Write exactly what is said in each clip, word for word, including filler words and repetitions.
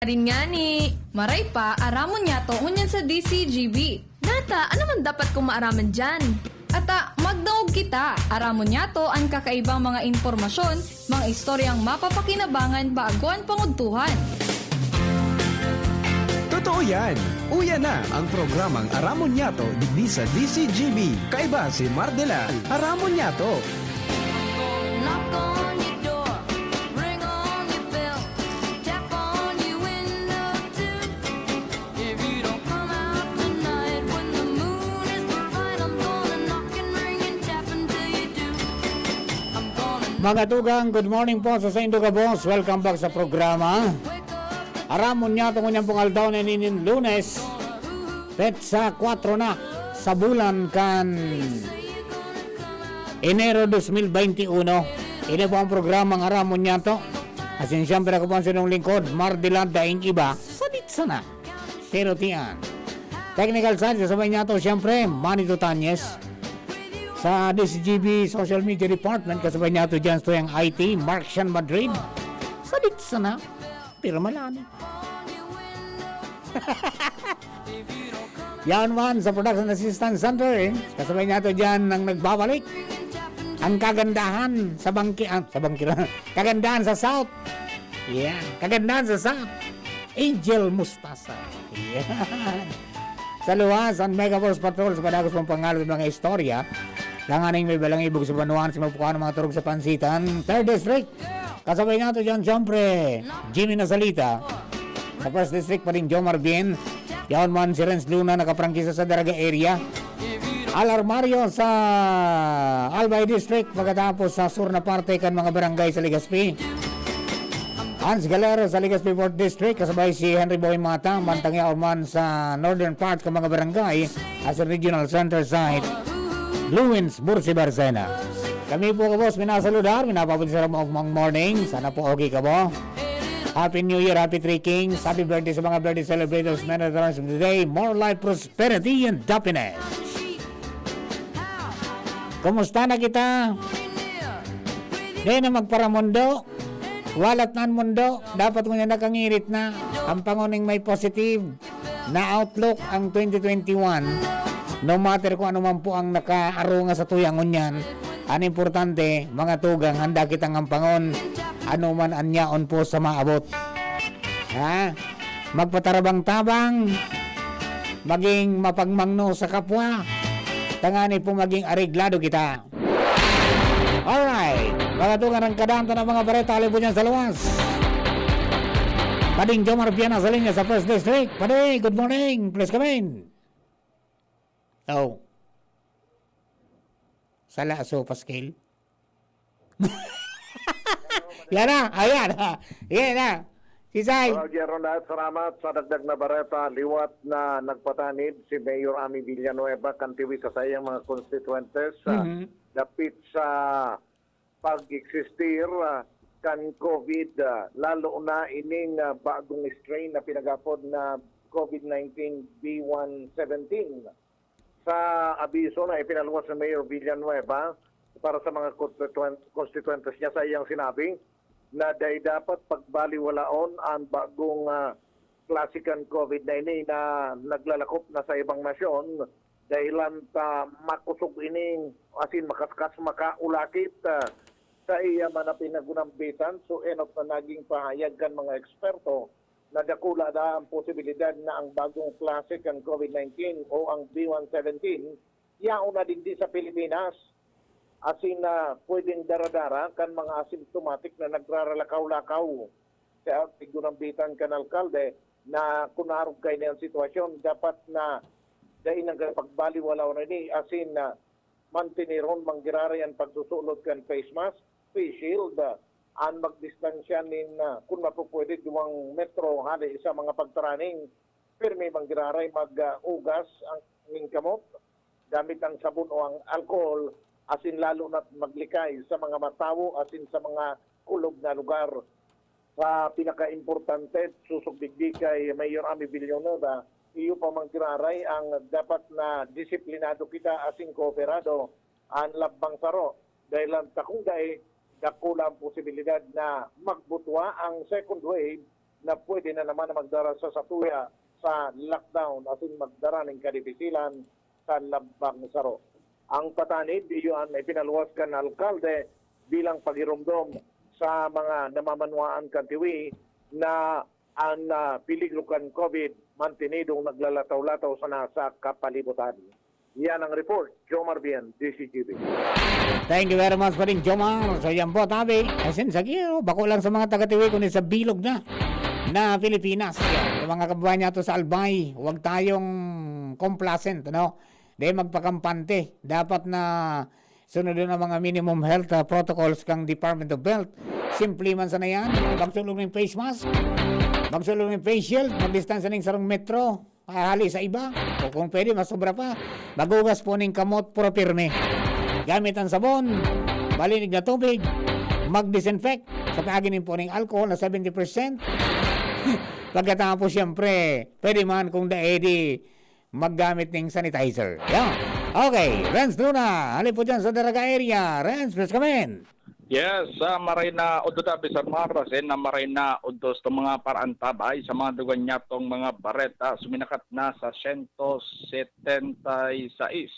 Rin ngani, maray pa, aramon niyato ngunyan sa D C G B. Nata, ano man dapat kong maaraman diyan? Ata, magdangog kita, aramon niyato an kakaibang mga impormasyon, mga istoryang mapapakinabangan bago an pangudtuhan. Totoo yan! Uya na ang programang Aramon Niyato digdi sa D C G B. Kaiba si Mardelan. Aramon Niyato! Knock on your door, ring on your bell, tap on your window too. If you don't come out tonight when the moon is bright, I'm gonna knock and ring and tap until you do. I'm gonna Mga tugang, good morning po sa saindo gabos. Welcome back sa programa. Aramon niyato ngunyan pong aldaw na inin Lunes, petsa kwatro na sa bulan kan Enero dos mil baynti uno. Ini po ang programang Aramon niyato. Asin siyempre ako po ang sinong lingkod, Mardelan Daing Iba, sadit sana. Pero tiyan. Technical side, kasabay niyato siyempre, Manny Tutanyes. Sa D C G B Social Media Department, kasabay niyato dyan sa tuyang I T, Mark Sean Madrid. Sadit sana, pero malami. Yan man sa Production Assistance Center, eh. Kasabay niyato dyan ang nagbabalik. Ang kagandahan sa bangki... Ah, sa bangkira. Kagandahan sa South. Yeah. Kagandahan sa South. Angel Mustasa. Yeah. Sa luwas, ang Mega Force Patrol sa padagos pang pangalod mga istorya. Tanganing may balang ibog sa banwaan sa mapukahan ng mga turog sa pansitan. Third District. Kasabay nato dyan, siyempre, Jimmy Nasalita. Sa First District pa rin, Jomar Bien. Yaon man si Renz Luna, nakaprangkisa sa Daraga area. Al Armario sa Albay District, pagkatapos sa sur na parte kan mga barangay sa Legazpi. Hans Galero sa Legazpi Fourth District, kasabay si Henry Boy Mata, mantang yaon man sa northern part kan mga barangay, as a regional center site, Luwins, Bursi, Barcena. Kami po, kabos, minasaludar, minapapati sa mga morning. Sana po okay ka po. Happy New Year, Happy Three Kings, Happy Birthday sa mga birthday celebrators, many returns of the day, more life, prosperity, and happiness. Kumusta na kita? Di na magparamundo. Walat na an mundo. Dapat ngunyan nakangirit na. Ang panguning may positive na outlook ang twenty twenty-one. No matter kung ano man po ang nakaarunga sa tuya ngunyan, ang importante, mga tugang, handa kitang ampangon. Ano man an yaon po sa maabot. Ha? Magpatarabang-tabang, maging mapagmangno sa kapwa, tangani po maging areglado kita. Alright, mga tugang, ang kadamtan ng mga bareta, alipon niyan sa luwas. Pading Jomar Viana sa linya sa First District. Padi, good morning. Please come in. Oh. Sala, so, Pascal. Yan na, ayan. Yan na. Sisay. Hello, Ronald. Salamat sa dagdag na bareta. Liwat na nagpatanid si Mayor Ami Villanueva kan tiwi sa saiyang mga konstituentes, ah, Mhm. dapit sa pag-existir, ah, kan COVID, ah, lalo na ining, ah, bagong strain na pinagapod na COVID nineteen B one seventeen. Sa abiso na ipinaluwas ni Mayor Villanueva para sa mga konstituen-, konstituentes niya, sa iyang sinabi na dai dapat pagbaliwalaon ang bagong, ah, klase kan COVID nineteen na naglalakop na sa ibang nasyon, dahilan ta makusog ining asin makaskas makaulakit, ah, sa iya man na pinagunambitan. So, enot na naging pahayag kan mga eksperto na dakula na ang posibilidad na ang bagong klase kan COVID nineteen o ang B one seventeen yaon na digdi sa Pilipinas, asin na pwedeng daradara kan mga asymptomatic na nagraralakaw-lakaw. Kaya tiggunambitan kan alkalde na kun arog kaini an sitwasyon, dapat na dai nagpagbaliwalaw na ini, asin na mantineron manggiraray an pagsusulod kan face mask, face shield, ah, an magdistansya nin, ah, kun mapupwede, duwang metro hali sa mga pagtaraning. Pirmi manggiraray mag, ah, ugas ang ning kamot gamit ang sabon o ang alcohol, asin lalo na't maglikay sa mga matawo asin sa mga kulog na lugar. Sa pinakaimportante, susog digdi kay Mayor Ami Villanueva, iyo pa manggiraray ang dapat na disiplinado kita asin kooperado an labbang saro, dahil ang takong dai, dakula ang posibilidad na magbutwa ang second wave na pwede na naman na magdara sa satuya sa lockdown asin magdara nin kadipisilan sa lambang saro. Ang patanid, iyo an ipinaluwas kan alkalde bilang paghiromdom sa mga namamanwaan kan tiwi na an, ah, peligro kan COVID mantinidong naglalataw-lataw sana sa kapalibutan. Yan ang report, Jomar Bien, D C G B. Thank you very much pa rin, Jomar. So, yan po, tabi. As in, sa Giro, bako lang sa mga taga-Tiwi, kundi sa bilog na, na Pilipinas. Yan. Sa mga kababayan natin sa Albay, huwag tayong complacent, ano? Di magpakampante. Dapat na sunodon ang mga minimum health, ah, protocols kang Department of Health. Simple man sana yan. Magsulog ng face mask, magsulog ng face shield, magdistansya ng sarong metro, hali sa iba. O kung pwede, mas sobra pa. Maghugas po ning kamot, puro pirmi. Gamit ang sabon, malinig na tubig, mag-disinfect sa paagi nin po ning alcohol na seventy percent. Pagkatapos, siyempre, pwede man kung daedi, maggamit ning sanitizer. Yan. Okay, Renz Luna, hali po dyan sa Daraga area. Renz, please come in. Yes, sa maray na udto, Tabi Sir Mar, asin na maray na udto sa mga paraantabay sa mga dugan nyatong mga bareta, suminakat na sa sento setenta y seis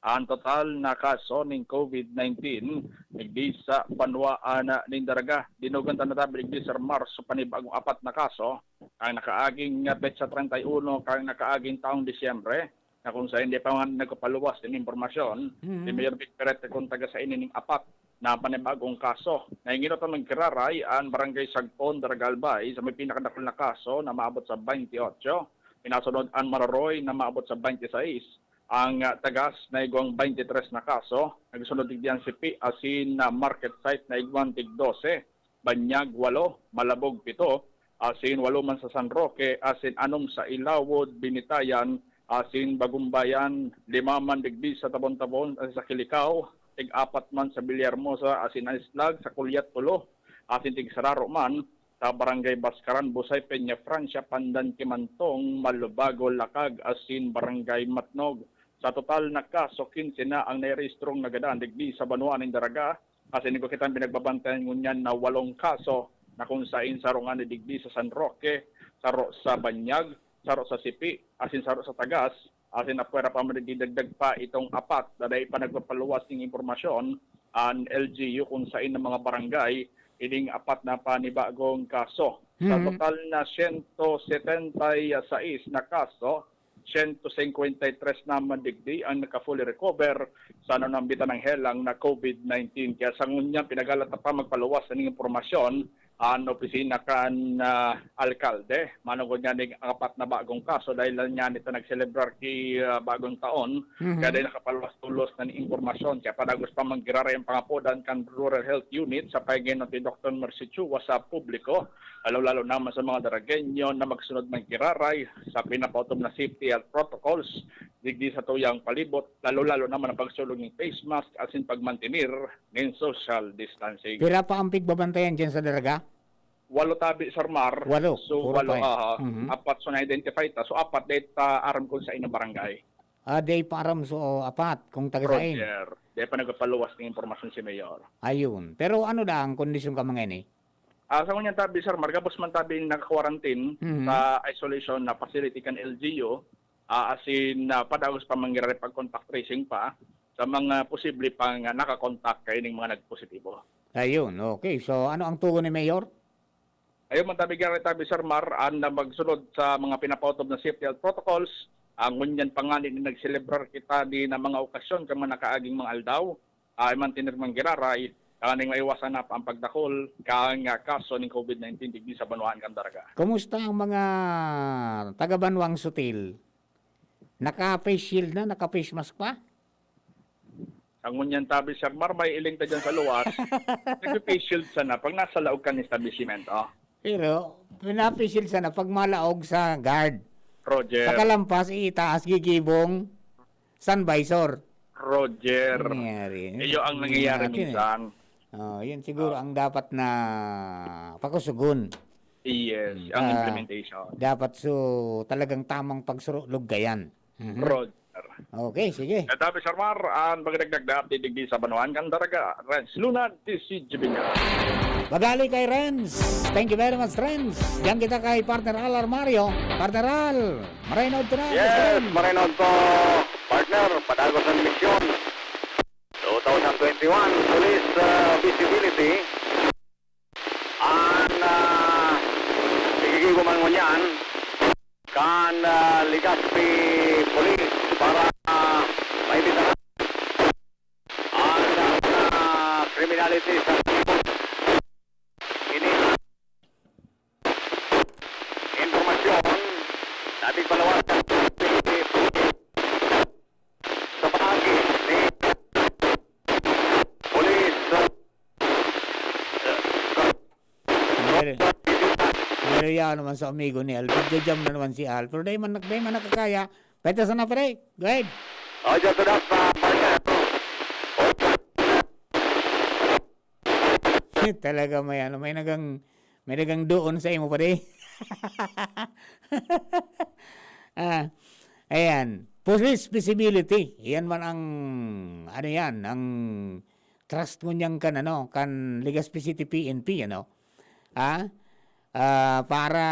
ang total na kaso ning COVID nineteen digdi sa banwaan nin Daraga. Dinugan ta na, Tabi, digdi, Sir Mar, sa panibagong apat na kaso ang nakaaging, ah, petsa treinta y uno kan nakaaging taong Disyembre, na kung saen di pa man nagpapaluwas nin impormasyon, Mhm. si Mayor Vic Perete kun taga saini ning apat na panibagong kaso. Nahinginot an magkiraray an Barangay Sagpon, Daraga, Albay, sa may pinakadakul na kaso na maabot sa baynte otso. Minasunod an Mararoy na maabot sa baynte sais. Ang, ah, Tagas na igwang baynte tres na kaso. Nagsunod digdi an Sipi asin, ah, market site na igwang tig dose. Banyag, walo, Malabog, pito, asin walo man sa San Roque, asin anom sa Ilawod, Binitayan, asin Bagumbayan, lima man digdi sa Tabon-Tabon, asin sa Kilicao, tig-apat man sa Villahermosa, asin Islag, sa Culiat, tulo, asin tigsararo man sa Barangay Bascaran, Busay, Peñafrancia, Pandan, Quimantong, Malubago, Lacag, asin Barangay Matnog. Sa total na kaso, kinse na ang nairehistrong nagadan digdi sa banwaan nin Daraga, asin igwa kitang pinagbabantayan ngunyan na walong kaso na kun saen saro ngani digdi sa San Roque, saro sa Banyag, saro sa Sipi, asin saro sa Tagas, asin apwera pa man digdi dagdag pa itong apat na dai pa nagpapaluwas ning impormasyon an L G U kun saen na mga barangay ining apat na panibagong kaso. Sa Mhm. total na sento setenta y seis na kaso, sento singkwenta y tres naman digdi ang naka-fully recover sa nanambitan ng helang na COVID nineteen. Kaya sa ngunyan, pinaghalat na pa magpaluwas na ning impormasyon an opisina kan, ah, alkalde. Manugod nga ning apat na bagong kaso, dahil lang niyan ito nagselebrar ki, ah, bagong taon, Mhm. kaya dahil nakapaluwas tolos na ning impormasyon. Kaya padagos pa manggiraray ang pangapodan kan Rural Health Unit sa pagiginan ni Doktor Mercy Chua sa publiko, lalo-lalo naman sa mga Daragenyo na magsunod manggiraray sa pinapautom na safety health protocols digdi sa tuyang palibot, lalo-lalo naman ang pagsulog ning face mask asin pagmantener nin social distancing. Pira pa ang pigbabantayan diyan sa Daraga? Walo tabi, Sir Mar. Walo. So, Puro walo, pa eh. aha. Mhm. Apat so na-identify ta. So, apat dahil ta aram kung sa inang barangay. Ah, dai pa aram so apat kung taga sain. Roger. Dai pa nagpapaluwas ng impormasyon si Mayor. Ayun. Pero ano da ang kondisyon ka mga ini? Ah, sa ngunyan tabi, Sir Mar, gabos man tabi naka-quarantine Mhm. sa isolation na facility kan L G U, ah, as in, ah, padagos pa mangyayari pag contact tracing pa sa mga posible pang, ah, nakakontak kaining mga nagpositibo. Ayun, okay. So, ano ang tugon ni Mayor? Ayun man tabi, gari tabi, Sir Mar, ang na magsunod sa mga pinapautob na safety health protocols, ang ngunyan pa nga ni nagselebrar kita di na mga okasyon kan mga nakaaging mga aldaw, ay mantener man giraray, tanganing maiwasan na pa ang pagdakul kan, ah, kaso ning COVID nineteen digdi sa banwaan kan Daraga. Kumusta ang mga taga-banwang Sutil? Naka-face shield na, naka-face mask pa? Ang ngunyan tabi, Sir Mar, may iling ta dyan sa luwas. Nagpe-face shield sana pag nasa laog kan establishment, oh. Pero, pina-face shield sana pag malaog sa guard. Roger. Pagkalampas, itaas, gigibong, sun visor. Roger. Nangyayari. Iyo ang nangyayari Natin eh. minsan. Oh, yun siguro Ah. ang dapat na pakusugon. Yes, Mm, ang ah, implementation. dapat so talagang tamang pagsurulog kayan. Mhm. Roger. Okay, sige. Ito, Mister Mar, ang pagdagdag na update digdi sa Banwaan kan Daraga. Renz Luna, D C G B News. Magali kay Renz. Thank you very much, Renz. Diyan kita kay Partner Al Armario. Partner Al, maray na udto na, Yes, Renz. Maray na udto, partner. Padagos ang misyon. Two thousand twenty-one Police, ah, Visibility. An, ah, igigibo man ngunyan kan, ah, Legazpi Police para, ah, maibitaran an, ah, mga kriminality sa ini. Impormasyon na tigpalawas kan Legazpi Police sa paagi ni Police, ah, Pero, pero yaon naman sa amigo ni Al. Pagja-jam na naman si Al. Pero dai man, dai man nakakaya. Pwede sana, pre. Go ahead. Oh, just to that, uh, partner. Talaga may ano, may nagang, may nagang doon sa imo, pare. Ah, ayan. Police visibility. Yan man ang, ano yan, ang trust ngunyan kan, ano, kan Legazpi City P N P, ano? Ah, ah, para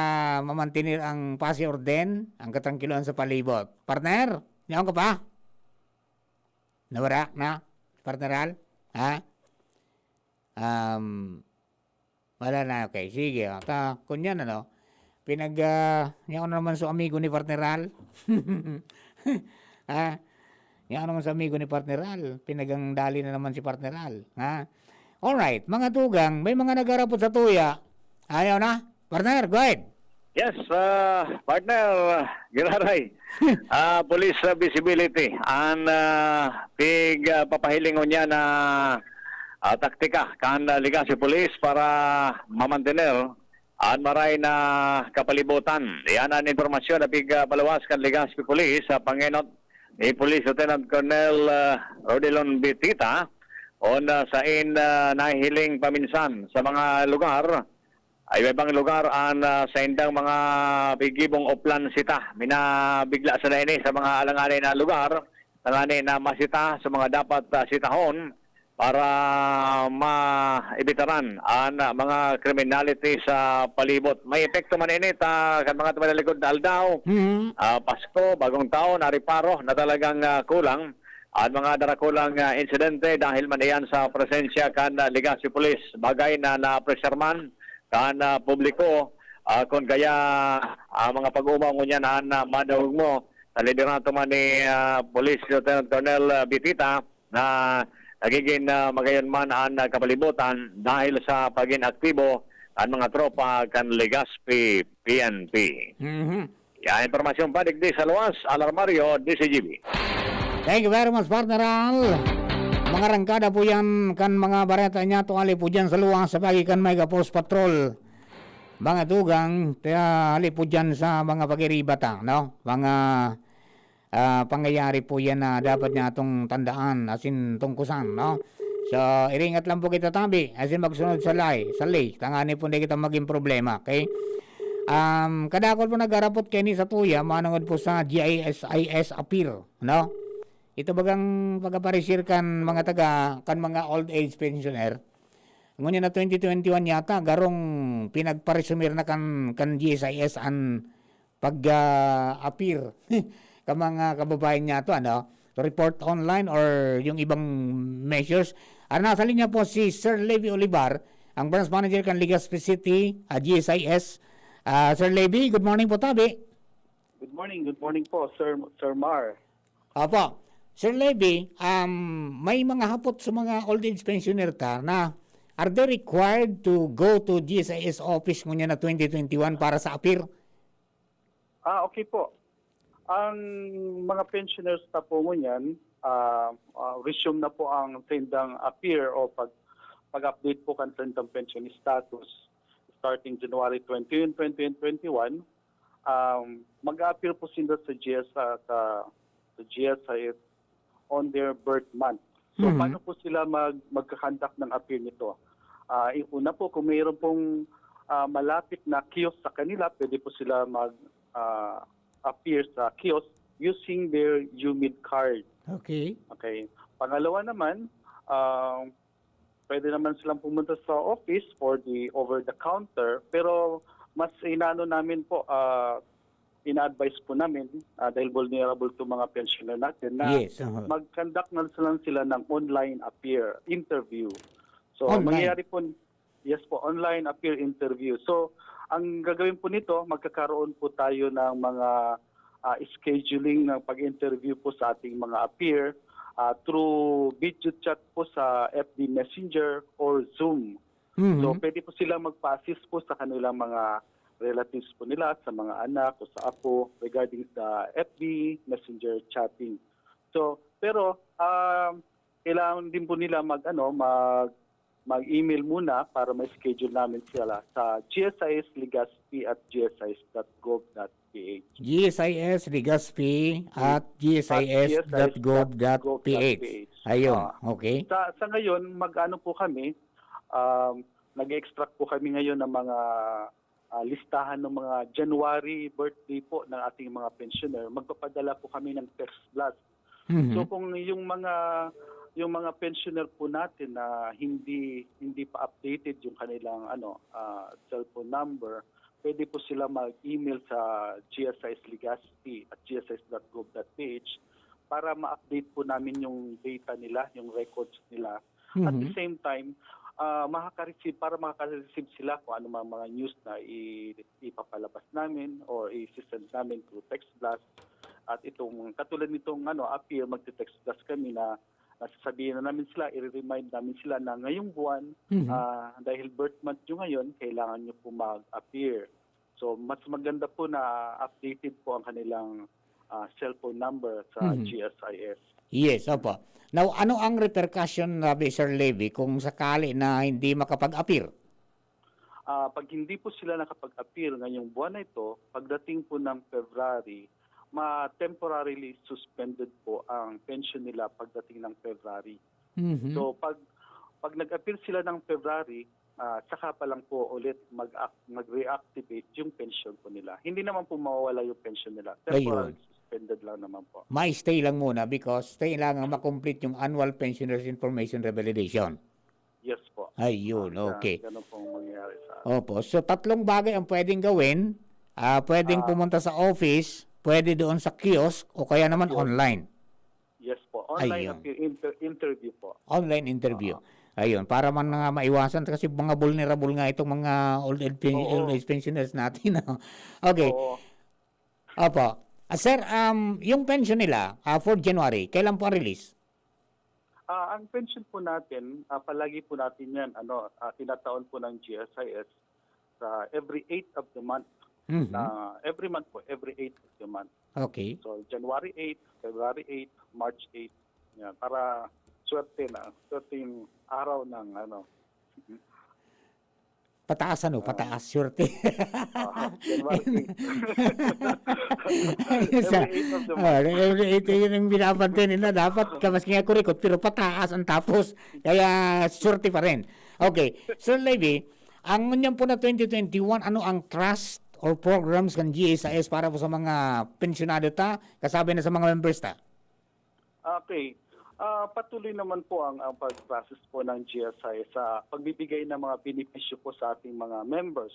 mamantener ang paz y orden, ang katrangkilohan sa palibot. Partner, yaon ka pa? Nawara na, Partner Al? Ha? Um, wala na, okay. Sige, ah, ta, kunyan, ano, pinag, ah, yaon na naman sa amigo ni Partner Al. Ha? Yaon naman sa amigo ni Partner Al. Pinagangdali na naman si Partner Al. Ha? Alright, mga tugang, may mga nagharapot sa tuya. Ayaw na? Partner, go ahead. Yes, ah, partner, Giraray. Ah, police, ah, visibility. An, ah, pig, ah, papahilingon niya na, ah, taktika kan, ah, Legazpi Police para mamantener an maray na kapalibutan. Iyan an impormasyon na pig, ah, paluwas kan Legazpi Police sa pangenot ni Police Lieutenant Colonel, ah, Rodilon Bitita, on, ah, sain, ah, nahihiling paminsan sa mga lugar, ay, iba-ibang lugar an, ah, saindang mga pigibong o plan sita. Minabigla sana ini sa mga alanganin na lugar, tanganing na masita sa mga dapat, ah, sitahon para maibitaran an, ah, mga criminality sa palibot. May epekto man ini ta kan mga tumatalikod na aldaw, Mhm. ah, Pasko, Bagong Taon, Ariparo na talagang, ah, kulang an mga darakulang, ah, insidente dahil man iyan sa presensya kan, ah, Legazpi Police. Bagay na napresyar man kan, ah, publiko, ah, kun kaya, ah, mga pag-omaw ngunyan an, ah, madangog mo sa liderato man ni, ah, Police Lieutenant Colonel, ah, Bitita na nagigin, ah, magayon man an, ah, kapalibutan dahil sa pagin aktibo kan mga tropa kan Legazpi P N P. Mhm. Yan, impormasyon pa digdi sa luwas, Alarmario, D C G B. Thank you very much, Partner Al. Mga rangkada po yan kan mga bareta niya, tuwali po dyan sa luwas, sa pagi kan Mega Force Patrol. Mga tugang, kaya hali po dyan sa mga pagiribata, no? Mga, ah, pangyayari po yan na dapat niya itong tandaan, asin tungkusan, no? So, iringat lang po kita tabi, asin magsunod sa lay, sa lay, tangani po hindi kita maging problema, okay? Um, kadakol po nagharapot kini sa tuya, manungod po sa G I S I S appear, no? Ito bagang pag-aparisir kan mga taga, kan mga old age pensioner. Ngunyan na twenty twenty-one yata, garong pinagparisumir na kan, kan G S I S an pag, ah, appear kan mga kababayan niya to, ano, to report online or yung ibang measures. Ano, nasa linya po si Sir Levy Olivar, ang branch manager kan Legazpi City, ah, G S I S. Ah, Sir Levy, good morning po, tabi. Good morning, good morning po, Sir, Sir Mar. Opo. Sir Levy, um, may mga hapot sa mga old age pensioner ta na are they required to go to G S I S office ngunyan na twenty twenty-one para sa appear? Ah, okay po. Ang mga pensioners na po ngunyan, ah, ah, resume na po ang saindang appear o pag, pag-update po kan saindang pension status starting January twenty, twenty twenty-one. Um, mag-a-appear po sila sa G S, ah, sa, sa G S I S on their birth month. So, Mhm. paano po sila mag, magka-conduct ng appear nito? Ah, i-, una po, kung mayroon pong, ah, malapit na kiosk sa kanila, pwede po sila mag, ah, appear sa kiosk. using their UMID card. Okay. Okay. Pangalawa naman, ah, pwede naman silang pumunta sa office for the over-the-counter, pero mas inaano namin po, ah, ina-advise po namin, ah, dahil vulnerable to mga pensioner natin, na Yes, aha. mag-conduct na lang sila ng online appear interview. So, Online? mangyayari po, yes po, online appear interview. So, ang gagawin po nito, magkakaroon po tayo ng mga, ah, scheduling ng pag-interview po sa ating mga appear, ah, through video chat po sa F B Messenger or Zoom. Mhm. So, pwede po sila magpa-assist po sa kanilang mga relatives po nila, sa mga anak o sa apo regarding sa F B Messenger chatting. So, pero, um, kailangan din po nila mag, ano, mag, mag-email muna para ma-schedule namin sila sa G S I S Legazpi at G S I S dot gov dot P H. G S I S Legazpi at G S I S dot gov dot P H. Ayun, Ah. Okay. Sa, sa ngayon, mag-ano po kami, um, nag-extract po kami ngayon ng mga, ah, listahan ng mga January birthday po ng ating mga pensioner. Magpapadala po kami ng text blast. Mhm. So, kung yung mga, yung mga pensioner po natin na hindi, hindi pa updated yung kanilang, ano, ah, cellphone number, pwede po sila mag-email sa G S I S Legazpi at G S I S dot gov dot P H para ma-update po namin yung data nila, yung records nila. At the Mhm. same time, ah, makaka-receive, para makaka-receive sila kung ano mang mga news na i-, ipapalabas namin or i-send namin through text blast. At itong, katulad nitong, ano, appear, magte-text blast kami na nasasabihan na namin sila, i-remind namin sila na ngayong buwan, Mhm. ah, dahil birth month nyo ngayon, kailangan nyo po mag-appear. So, mas maganda po na updated po ang kanilang, ah, cellphone number sa Mhm. G S I S. Yes, opo. Now, ano ang repercussion, sabi Sir Levy, kung sakali na hindi makapag-appear? Ah, pag hindi po sila nakapag-appear ngayong buwan na ito, pagdating po ng February, ma-temporarily suspended po ang pension nila pagdating ng February. Mhm. So, pag, pag nag-appear sila ng February, ah, saka pa lang po ulit mag-ac-, mag-reactivate yung pension po nila. Hindi naman po mawawala yung pension nila. Ayun. Temporarily suspended lang naman po. Ma-stay lang muna because kailangan ma-complete yung annual pensioners information revalidation. Yes po. Ayun, Ah, okay. Ganun pong mangyayari sa Opo. So, tatlong bagay ang pwedeng gawin. Ah, pwedeng Ah. Pumunta sa office, pwede doon sa kiosk, o kaya naman Kiosk. Online. Yes po. Online Ayun. appear, inter- interview po. Online interview. Ayun, para man nga maiwasan kasi mga vulnerable nga itong mga old age, pen- Oo. Old age pensioners natin. Okay. Oo. Opo. Ah, sir, um, yung pension nila, ah, for January, kailan po ang release? Ah, ang pension po natin, ah, palagi po natin yan, ano, ah, tinataon po ng G S I S sa every eighth of the month. Mhm. Na every month po, every eighth of the month. Okay. So, January eight, February eight, March eight. Yan, para swerte na, swerte yung araw ng, ano. Pataas ano, pataas, swerte. Ah, January eight. Ayun, sa- Every eight of the month. Ah, every eight, yun ang binabantayan nila. Dapat, kamas nga kurikot, pero pataas ang tapos. Kaya, swerte pa rin. Okay. Sir Levy, ang ngunyan po na twenty twenty-one, ano ang trust or programs kan G S I S para po sa mga pensyonado ta, kasabi na sa mga members ta? Okay. Ah, patuloy naman po ang, ang pag-process po ng G S I sa pagbibigay ng mga benepisyo po sa ating mga members,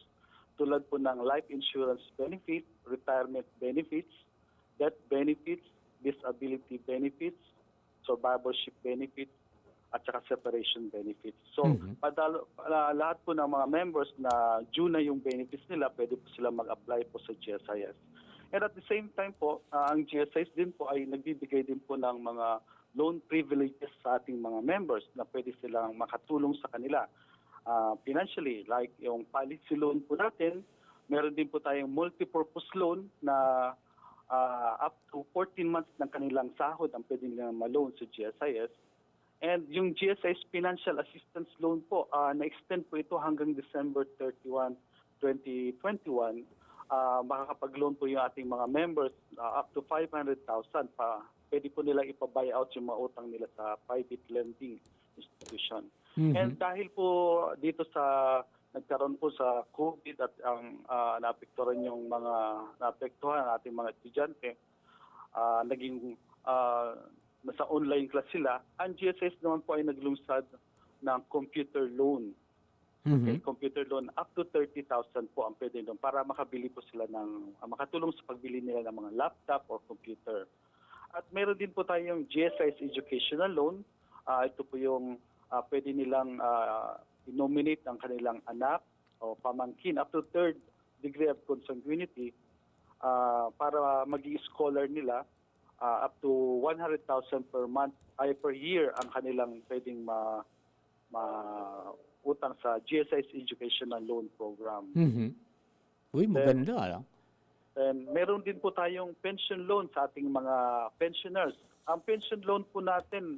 tulad po ng life insurance benefit, retirement benefits, death benefits, disability benefits, survivorship benefits, at saka separation benefits. So, Mhm. padalo, ah, lahat po ng mga members na due na yung benefits nila, pwede po sila mag-apply po sa G S I S. And at the same time po, ah, ang G S I S din po ay nagbibigay din po ng mga loan privileges sa ating mga members na pwede silang makatulong sa kanila, ah, financially, like yung policy loan po natin, meron din po tayong multipurpose loan na, ah, up to fourteen months ng kanilang sahod ang pwede nilang ma-loan sa G S I S. And yung G S I S Financial Assistance Loan po, ah, na-extend po ito hanggang December thirty-one, twenty twenty-one. Ah, makakapag-loan po yung ating mga members, ah, up to five hundred thousand pa. Pwede po nila ipa-buy out yung mga utang nila sa private lending institution. Mhm. And dahil po dito sa nagkaroon po sa COVID at ang, ah, naapektuhan yung mga, naapektuhan ang ating mga estudyante, ah, naging, ah, nasa online class sila, ang G S S naman po ay naglungsad ng computer loan. Okay, Mhm. computer loan up to thirty thousand po ang pwede doon para makabili po sila ng, ah, makatulong sa pagbili nila ng mga laptop or computer. At meron din po tayong G S I S educational loan. Ah, ito po yung, ah, pwede nilang, ah, i-nominate ang kanilang anak o pamangkin up to third degree of consanguinity, ah, para maging scholar nila, ah, up to one hundred thousand per month, ay, per year ang kanilang pwedeng ma-, ma-utang sa G S I S educational loan program. Mhm. Uy, Then, maganda, ah. then meron din po tayong pension loan sa ating mga pensioners. Ang pension loan po natin,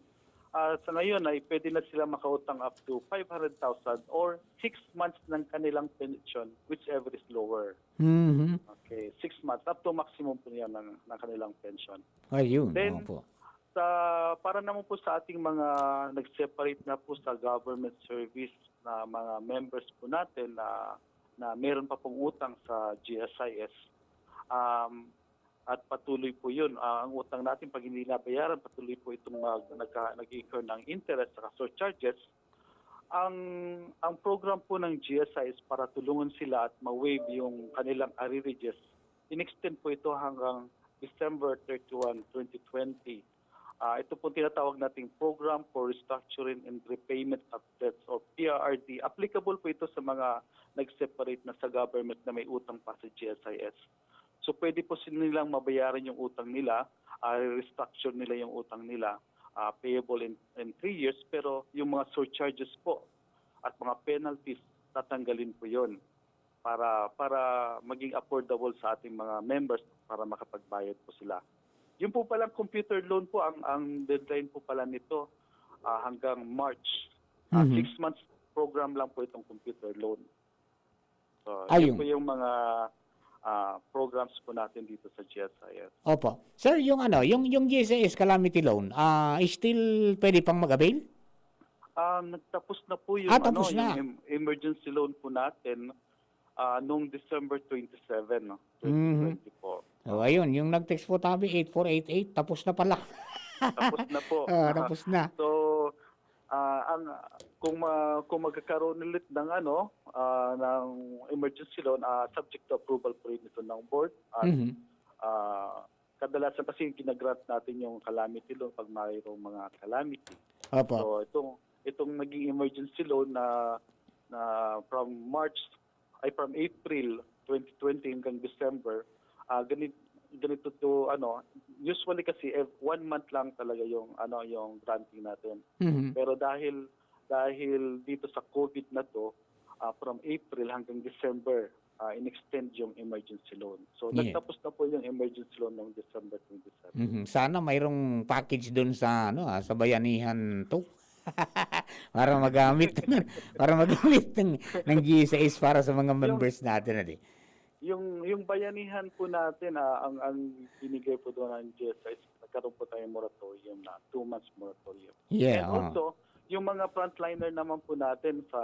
ah, sa ngayon ay pwede na sila makautang up to five hundred thousand or six months ng kanilang pension, whichever is lower. Mhm. Okay, six months, up to maximum po yan ng, ng kanilang pension. Ayun, Then, opo. sa, para naman po sa ating mga nag-separate na po sa government service na mga members po natin na, na meron pa pong utang sa G S I S, um, at patuloy po yun. Ah, ang utang natin, pag hindi nabayaran, patuloy po itong mag-, nagka-, nag-incur ng interest at surcharges. Ang, ang program po ng G S I S para tulungan sila at ma-waive yung kanilang arrearages, in-extend po ito hanggang December thirty-one, twenty twenty. Ah, ito pong tinatawag nating Program for Restructuring and Repayment of Debts o P R R D. Applicable po ito sa mga nag-separate na sa government na may utang pa sa G S I S. So, pwede po sila nilang mabayaran yung utang nila, ah, restructure nila yung utang nila, ah, payable in, in three years, pero yung mga surcharges po at mga penalties, tatanggalin po yun para, para maging affordable sa ating mga members para makapagbayad po sila. Yung po palang computer loan po, ang, ang deadline po pala nito, ah, hanggang March. Ah, Mhm. six months program lang po itong computer loan. So, yun Ayun. po yung mga, ah, programs po natin dito sa G S I S. Opo. Sir, yung ano, yung, yung G S I S calamity loan, ah, still pwede pang mag-avail? Ah, nagtapos na po yung, Ah, tapos ano, na. yung em-, emergency loan po natin, ah, nung December twenty-seven, no? Mhm. twenty twenty po. Oh, ayun, yung nag-text po tabi, eight four eight eight, tapos na pala. Tapos na po. Ah, tapos na. So, ah, ang, kung ma-, kung magkakaroon ulit ng ano, ah, ng emergency loan, ah, subject to approval po rin ito ng board. At, Mhm. ah, kadalasan kasi yung ginagrant natin yung calamity loan pag mayroong mga calamity. Opo. So, itong, itong naging emergency loan na, na from March, ay, from April twenty twenty hanggang December, ah, ganit-, ganito to, ano, usually kasi, eh, one month lang talaga yung, ano, yung granting natin. Mhm. Pero dahil, dahil dito sa COVID na to, ah, from April hanggang December, ah, in-extend yung emergency loan. So, Yeah. nagtapos na po yung emergency loan noong December twenty-seven. Mhm. Sana mayroong package dun sa, ano, ah, sa Bayanihan to. Para magamit, para magamit ng, ng G S I S para sa mga Yung members natin, ano, eh. Yung, yung Bayanihan po natin, ah, ang, ang binigay po doon ng G S I S, nagkaroon po tayong moratorium na two months moratorium. Yeah, And oo. also, yung mga frontliner naman po natin sa,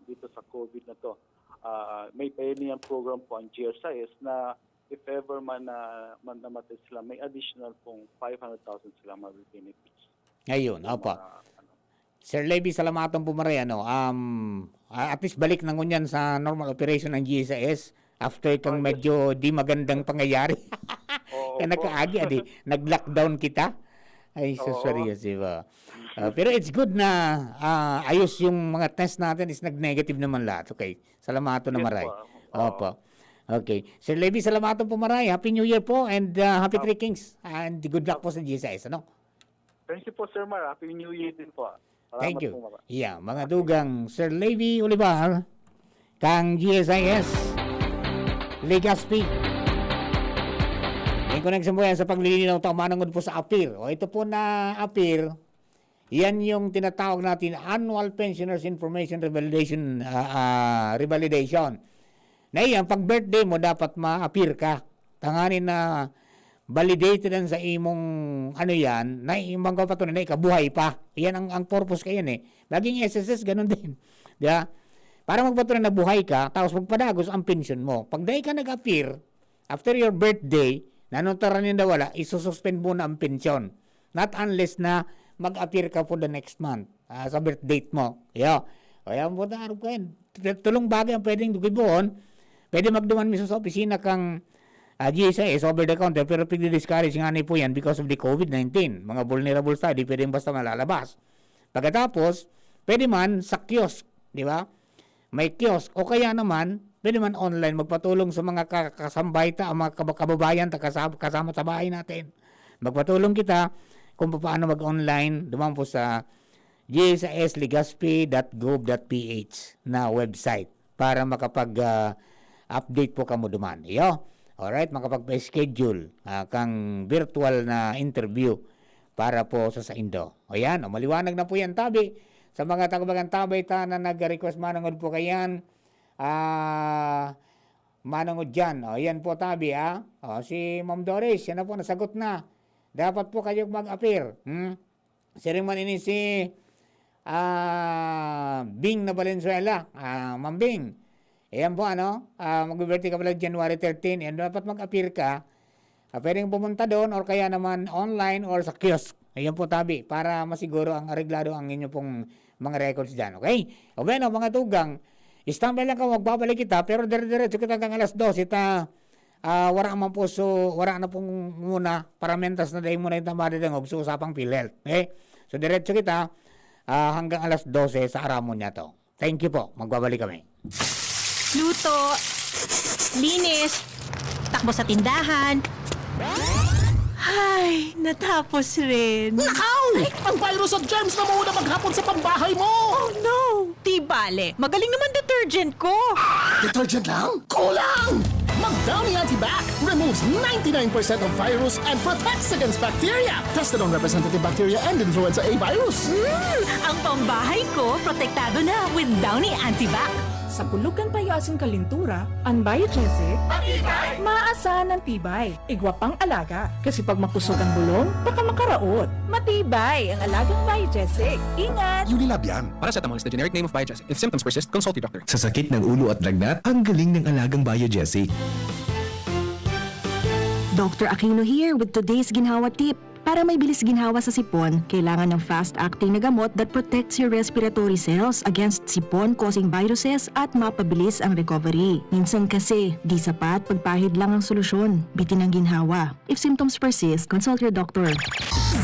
dito sa COVID na to, ah, may Bayanihan program po ang G S I S na if ever man na, man namatay sila, may additional pong five hundred thousand sila mabe-benefits. Ayun, Yung opo. mga, ano. Sir Levy, salamaton po maray, ano. Um, ah, at least balik na ngunyan sa normal operation ang G S I S after kang Ah, yes. medyo di magandang pangyayari. Oo Kaya po. nagkaagi, adi, nag-lockdown kita. Ay, so Oo. seryoso ba? Ah, pero it's good na, ah, ayos yung mga test natin is nag-negative naman lahat. Okay, salamaton na Yes maray. po. Oo. Opo. Okay. Sir Levy, salamaton po maray. Happy New Year po and, ah, Happy Opo. Three Kings. And good luck po sa G S I S, ano? Thank you po, Sir Mar. Happy New Year din po. Salamat Thank you. po, Mar. Yeah, mga dugang Sir Levy Olivar, kang G S I S, Legazpi. Yan ko nagsambuyan sa paglilinaw ta, manangod po sa apir. O, ito po na apir, yan yung tinatawag natin Annual Pensioners Information Revalidation, ah, ah, Revalidation. Na iyan, pag birthday mo, dapat ma-appear ka. Tanganing na validated an sa imong, ano yan, na imong kapatunay na ikabuhay pa. Yan ang, ang purpose kayan eh. Maging S S S, ganun din. Di ba? Para magpatunay na buhay ka, tapos magpadagos ang pensyon mo. Pag dai ka nag-appear, after your birthday, Ano ta ranin daw wala, isususpend muna ang pensyon. Not unless na mag-appear ka for the next month, ah, sa birth date mo. Iyo. Kaya mo ta, ano kayan? Tulong bagay ang pwedeng gibohon. Pwede magduman mismo sa opisina kang, ah, G S I S over the counter, pero pigdi-discourage nga ni po yan because of the COVID nineteen. Mga vulnerable tayo, di pwedeng basta malalabas. Pagkatapos, pwede man sa kiosk, di ba? May kiosk. O kaya naman, pwede man online, magpatulong sa mga ka-, kasambay ta, ang mga kaba-, kababayan ta, kasab-, kasama sa bahay natin. Magpatulong kita kung paano mag-online, duman po sa G S I S Legazpi dot gov dot P H na website para makapag, ah, update po kamo duman. Iyo. Alright, makapagpa-schedule, ah, kang virtual na interview para po sa saindo. O yan, o maliwanag na po yan, tabi. Sa mga taga-Bagan Tabay ta na nag-request manungod po kayan, ah, manungod dyan. O, yan po, tabi, ah. O, si Ma'am Doris, siya na po, nasagot na. Dapat po kayo mag-appear. Hmm? Siring man ini si, ah, Bing na Valenzuela. Ah, Ma'am Bing, ayan po, ano, ah, mag-birthday ka pala January thirteen. Yan, dapat mag-appear ka. Ah, pwedeng pumunta doon or kaya naman online or sa kiosk. Ayan po, tabi, para masiguro ang areglado ang inyo pong mga records dyan. Okay? O bueno, mga tugang, standby lang ka, magbabalik kita, pero dire-diretso kita hanggang alas dose. Ita, ah, wala man po, so, wala na pong muna, paramentas na dahil muna yung tamada dangog, so, usapang PhilHealth. Okay? So, diretso kita, ah, hanggang alas dose sa aramon niya to. Thank you po. Magbabalik kami. Luto, linis, takbo sa tindahan. Ay, natapos rin. Nakaw! Ang virus at germs na muna maghapon sa pambahay mo! Oh no! Di bale, magaling naman detergent ko. Detergent lang? Kulang! Mag-Downy Antibac removes ninety-nine percent of virus and protects against bacteria. Tested on representative bacteria and influenza A virus. Mm, ang pambahay ko, protektado na with Downy Antibac. Sa pulog kan payo asin kalintura, an Biogesic, maasan an tibay. Igwa pang alaga, kasi pag makusog ang bulong, baka makaraot. Matibay ang alagang Biogesic. Ingat! Unilab yan. Paracetamol is the generic name of Biogesic. If symptoms persist, consult your doctor. Sa sakit ng ulo at lagnat, ang galing ng alagang Biogesic. Doctor Aquino here with today's ginhawa tip. Para may bilis ginhawa sa sipon, kailangan ng fast-acting na gamot that protects your respiratory cells against sipon-causing viruses at mapabilis ang recovery. Minsan kasi, di sapat pagpahid lang ang solusyon. Bitin ang ginhawa. If symptoms persist, consult your doctor.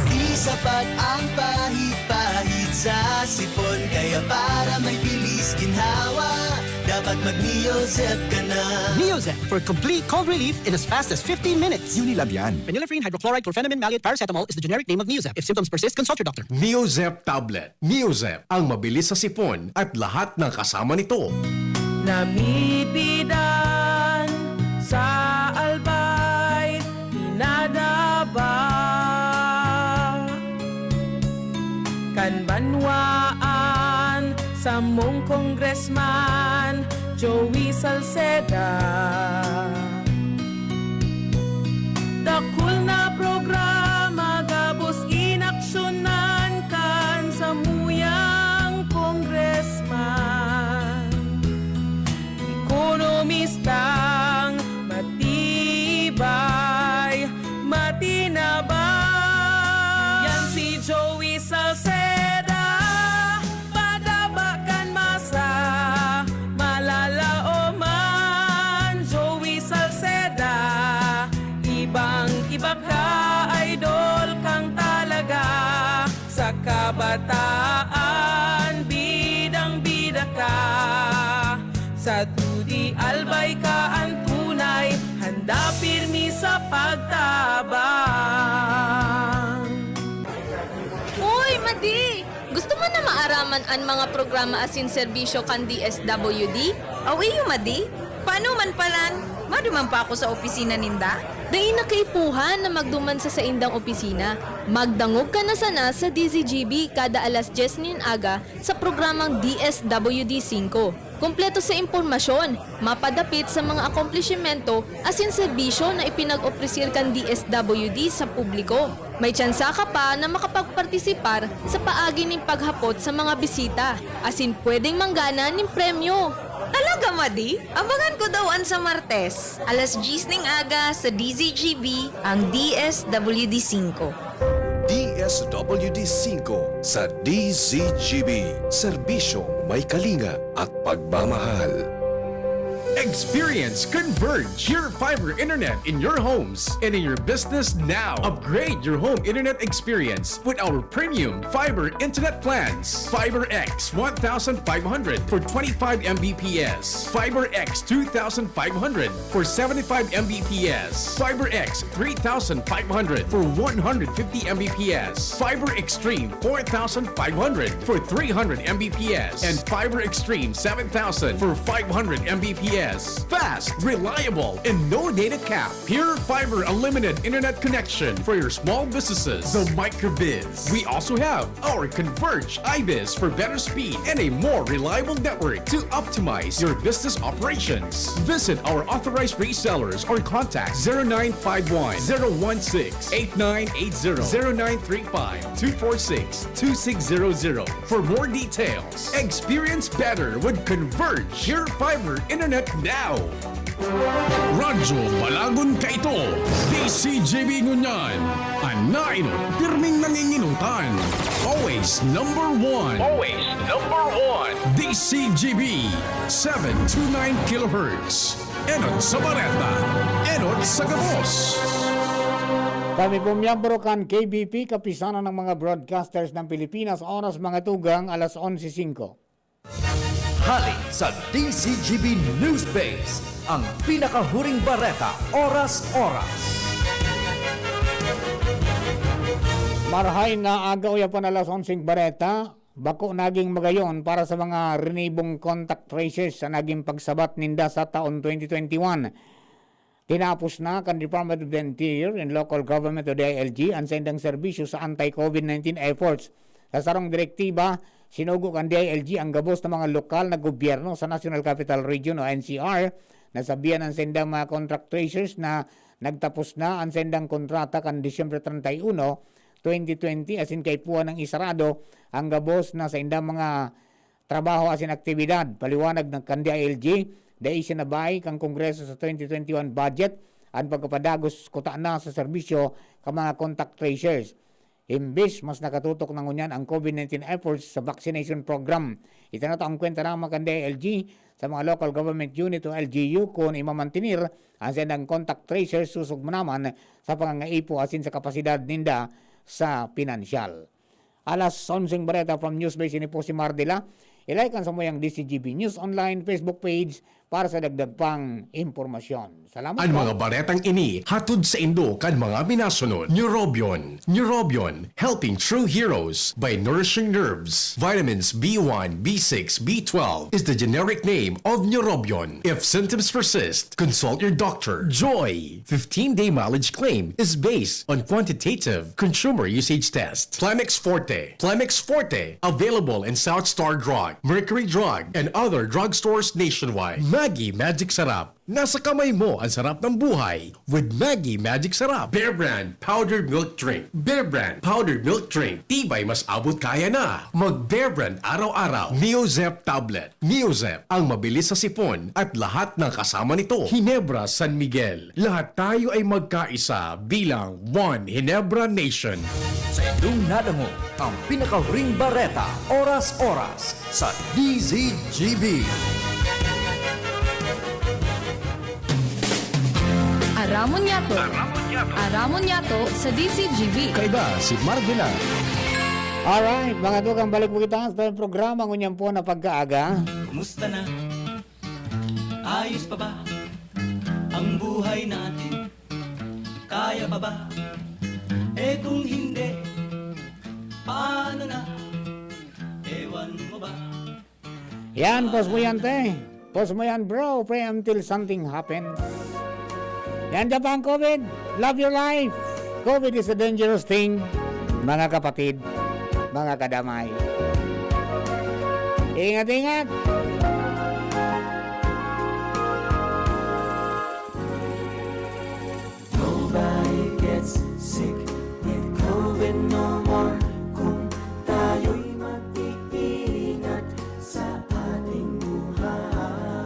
Di sapat ang pahid-pahid sa sipon, kaya para may bilis ginhawa, dapat mag-Neozep ka na. Neozep for complete cold relief in as fast as fifteen minutes. Unilab yan. Phenylephrine, hydrochloride, chlorphenamine, maleate, paracetamol is the generic name of Neozep. If symptoms persist, consult your doctor. Neozep tablet. Neozep, ang mabilis sa sipon at lahat ng kasama nito. Namipidan sa Albay, pinadaba kan banwaan samong Congressman Joey Salceda. Dakul na programa gabos inaksyonan kan samuyang congressman. Ekonomistang matibay, matinabang. Yan si Joey Salceda. Padaba kan masa, malalaoman, Joey Salceda. Ibang-iba ka, idol kang talaga. Sa kabataan, bidang-bida ka. Sa T D Albay ka an tunay, handa pirmi sa pagtabang. Uy, Madi! Gusto mo na maaraman an mga programa asin serbisyo kan D S W D? Aw iyo, Madi? Paano man palan? Maduman pa ako sa opisina ninda? Dai na kaipuhan na magduman sa saindang opisina. Magdangog ka na sana sa D Z G B kada alas dyes nin aga sa programang D S W D singko. Kompleto sa impormasyon, mapadapit sa mga akomplishimento asin serbisyo na ipinag-opresir kan D S W D sa publiko. May tsansa ka pa na makapagpartisipar sa paagi nin paghapot sa mga bisita, asin pwedeng manggana nin premyo. Talaga, Madi? Abangan ko daw an sa Martes, alas diyes ning aga sa D Z G B, ang D S W D singko. D S W D singko sa D Z G B, serbisyong may kalinga at pagmamahal. Experience Converge, your fiber internet in your homes and in your business now. Upgrade your home internet experience with our premium fiber internet plans. Fiber X one thousand five hundred for twenty-five M B P S. Fiber X two thousand five hundred for seventy-five M B P S. Fiber X three thousand five hundred for one hundred fifty M B P S. Fiber Extreme four thousand five hundred for three hundred M B P S. And Fiber Extreme seven thousand for five hundred M B P S. Fast, reliable, and no data cap. Pure Fiber Unlimited Internet Connection for your small businesses. The Microbiz. We also have our Converge Ibis for better speed and a more reliable network to optimize your business operations. Visit our authorized resellers or contact zero nine five one, zero one six, eight nine eight zero, zero nine three five, two four six, two six zero zero for more details. Experience better with Converge Your Fiber Internet now. Radyo Balagon kaito, D C G B ngunyan. An nainot, pirming nanginginutan. Always number one. Always number one. D C G B, seven two nine kilohertz. Enot sa bareta, enot sa gabos. Kami po miyembro kan K B P, Kapisanan ng mga Broadcasters ng Pilipinas, oras mga tugang, alas onse singko. Hali sa D Z G B News Base, ang pinakahuring bareta, oras-oras. Marahay na aga, uya pa na alas onseng bareta, bako naging magayon para sa mga rinibong contact tracers sa naging pagsabat ninda sa taon twenty twenty-one. Tinapos na kan Department of the Interior and Local Government o D I L G an saindang serbisyo sa anti-COVID nineteen efforts. Sa sarong direktiba, sinugo kan D I L G ang gabos na mga lokal na gobyerno sa National Capital Region o N C R. Nasabihan an saindang mga contract tracers na nagtapos na an saindang kontrata kan Disyembre treinta y uno, twenty twenty, asin kaipuhan nang isarado ang gabos na saindang mga trabaho asin aktibidad. Paliwanag na kan D I L G, dai sinabay kan Kongreso sa twenty twenty-one budget an pagpapadagos kutana sa serbisyo kan mga contact tracers. Imbes, mas nakatutok na ngunyan ang COVID nineteen efforts sa vaccination program. Itinatao ang kwenta lamang kan D I L G sa mga local government unit o L G U kun imamantenir an saindang contact tracers susog man naman sa pangangaipo asin sa kapasidad ninda sa pinansyal. Alas onseng bareta from Newsbase, ini po si Mardila. I-like an samuyang D Z G B News Online Facebook page para sa dagdag pang impormasyon. Salamat po. An mga baretang ini hatod saindo kan mga minasunod: Neurobion. Neurobion, helping true heroes by nourishing nerves. Vitamins B one, B six, B twelve is the generic name of Neurobion. If symptoms persist, consult your doctor. Joy, fifteen-day mileage claim is based on quantitative consumer usage test. Plemex Forte. Plemex Forte, available in South Star Drug, Mercury Drug, and other drugstores nationwide. Maggi Magic Sarap. Nasa kamay mo ang sarap ng buhay with Maggi Magic Sarap. Bear Brand Powdered Milk Drink. Bear Brand Powdered Milk Drink. Tibay mas abot kaya na. Mag Bear Brand araw-araw. Neozep Tablet. Neozep, ang mabilis sa sipon at lahat ng kasama nito. Ginebra San Miguel. Lahat tayo ay magkaisa bilang One Ginebra Nation. Sa indong nadangog ang pinakahuring bareta, oras-oras, sa D Z G B. Aramon Yato. Aramon Yato. Aramon Yato sa D Z G B. Kaiba si Marvin. Alright, mga tugang, balik po kita sa programa ngunyan po na pagkaaga. Kumusta na? Ayos pa ba ang buhay natin? Kaya pa ba? Eh, kung hindi, paano na? Ewan mo ba? Yan, pause mo yan, te. Pause mo yan, bro. Pray until something happen. Yan dyan pa ang COVID. Love your life. COVID is a dangerous thing, mga kapatid, mga kadamay. Ingat, ingat. Nobody gets sick with COVID no more kung tayo'y mag-iingat sa ating buhay.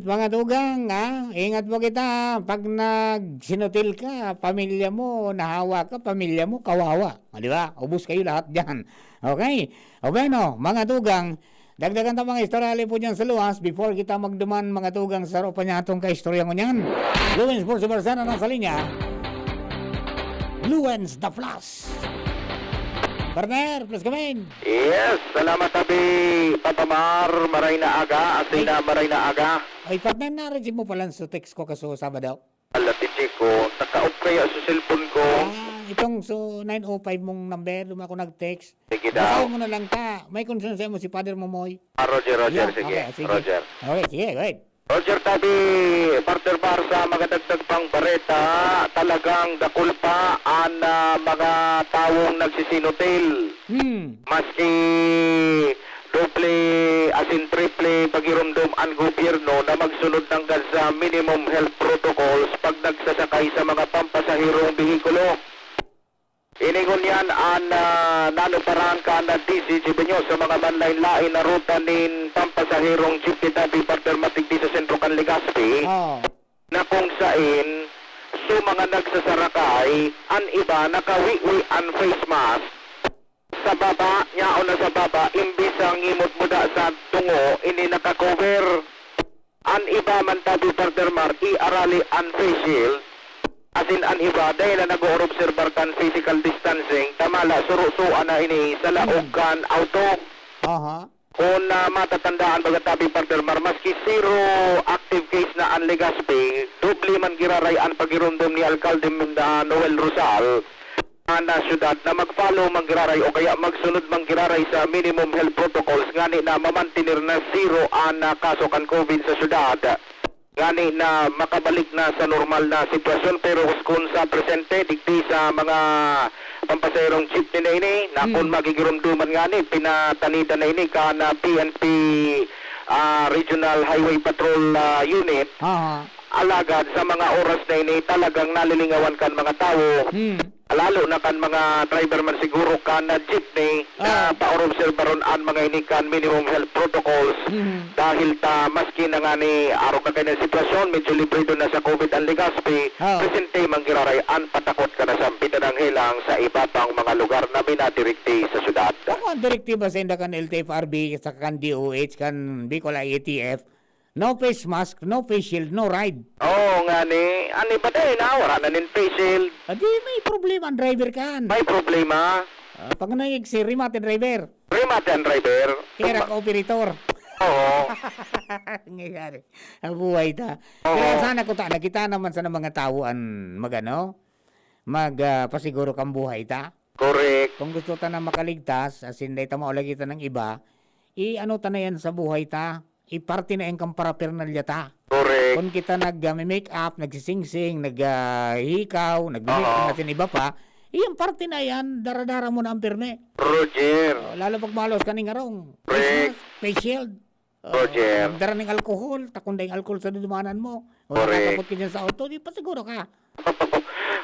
Mga tugang, ah, ingat po kita. Pag nagsinutil ka, pamilya mo, nahawa ka, pamilya mo, kawawa. O, di ba? Ubos kayo lahat dyan. Okay? O, bueno, mga tugang, dagdagan ta mga istorya, hali po dyan sa luwas. Before kita magduman, mga tugang, saro pa niya atong kaistorya ngunyan. Luwins Pulso Barcena nasa linya. Luwins the Flash. Partner, please come in. Yes, salamat, Abi Papa Mar. Maray na aga, asin Ay. na maray na aga. Ay, partner, na-receive mo pala sa text ko kaso Sabado? Ala, Tichi ko, naka-off kaya sa cellphone ko. Ah, itong so nine oh five mong number, duma ako nag-text. Sige Basahin daw. mo na lang ta. May concern sa'yo mo si Father Momoy. Ah, Roger, Roger, Yeah, sige. okay, sige. Roger. Okay, sige, go ahead. Roger Tabi, Partner Bar, sa mga dagdag pang bareta, talagang dakul pa an, ah, mga tawong nagsisinutil. Hmm. Maski doble asin triple pagiromdom an gobyerno na magsunod nanggad sa minimum health protocols pag nagsasakay sa mga pampasaherong behikulo. Ini ngunyan an, ah, nanuparan kan D Z G Baños sa mga manlain-lain na ruta nin pampasaherong jeepney tabi, partner, matigdi sa sentro kan Legazpi, Oo. na kung sain, so mga nagsasarakay, an iba nakawiwi an face mask. Sa baba, nyaon na sa baba, imbis sa ngimot muda sa tungo, ini naka-cover. An iba man tabi, Partner Mar, iarali an face shield. Asin an iba, dai na nag-oorobserbar kan physical distancing, ta mala, surusoan na ini sa laog Hmm. kan auto. Aha. Kun, ah, matatandaan, baga tabi, Partner Mar, maski zero active case na an Legazpi, doble man giraray an pagiromdom ni Alkalde, ah, Noel Rosal, an, ah, syudad na mag-follow man giraray o kaya magsunod man giraray sa minimum health protocols ngani na mamantener na zero an, ah, kaso kan COVID sa syudad. Ngani na makabalik na sa normal na sitwasyon, pero kun sa presente, digdi sa mga pampasaherong jeepney na ini, na kun Hmm. magigiromdoman ngani, pinatanidan na ini kan, ah, P N P, ah, Regional Highway Patrol, ah, Unit. Aha. Alagad sa mga oras na ini, talagang nalilingawan kan mga tawo. Hmm. Lalo na kan mga driver man siguro kan, ah, jeepney na Ah. paorobserbaron an mga ini kan minimum health protocols. Mhm. Dahil ta, maski na ngani arog na kaining sitwasyon, medyo librido na sa COVID an Legazpi, Ah. presente man giraray an patakot kan nasambit na nanghelang sa iba pang mga lugar na minadirigti sa syudad. Ako ang direktiba sa inda kan L T F R B, sa kan D O H, kan Bicol I A T F, No face mask, no face shield, no ride. Oo, ngani. An iba dai na, wala na nin face shield. Adi, may problema ang driver kan. May problema. Ah, pag nag-exit, remate driver. Remate ang driver. Kaya Tuma- ka operator. Oo. Nangyayari. Ang buhay ta. Oo. Kaya sana ko ta, nakita naman sa mga tao an magano, mag, ah, pasiguro kang buhay ta. Correct. Kung gusto ta na makaligtas, as in, dai ta maulagitan ng iba, i-ano ta na yan sa buhay ta. Iparte na yan kan paraphernalia ta. Correct. Kun kita nag, ah, make up, nagsisingsing, nag, ah, hikaw, nagmi-make Oo. up, natin iba pa, iyang parte na yan, dara-dara mo na ang pirmi. Roger. Oh, lalo pag malos ka ning arong. Correct. Face mask, face shield. Oh, Roger. Magdara ning alcohol, ta kun daing alcohol sa dudumanan mo. O Correct. nakakapot ka dyan sa auto, di pa siguro ka.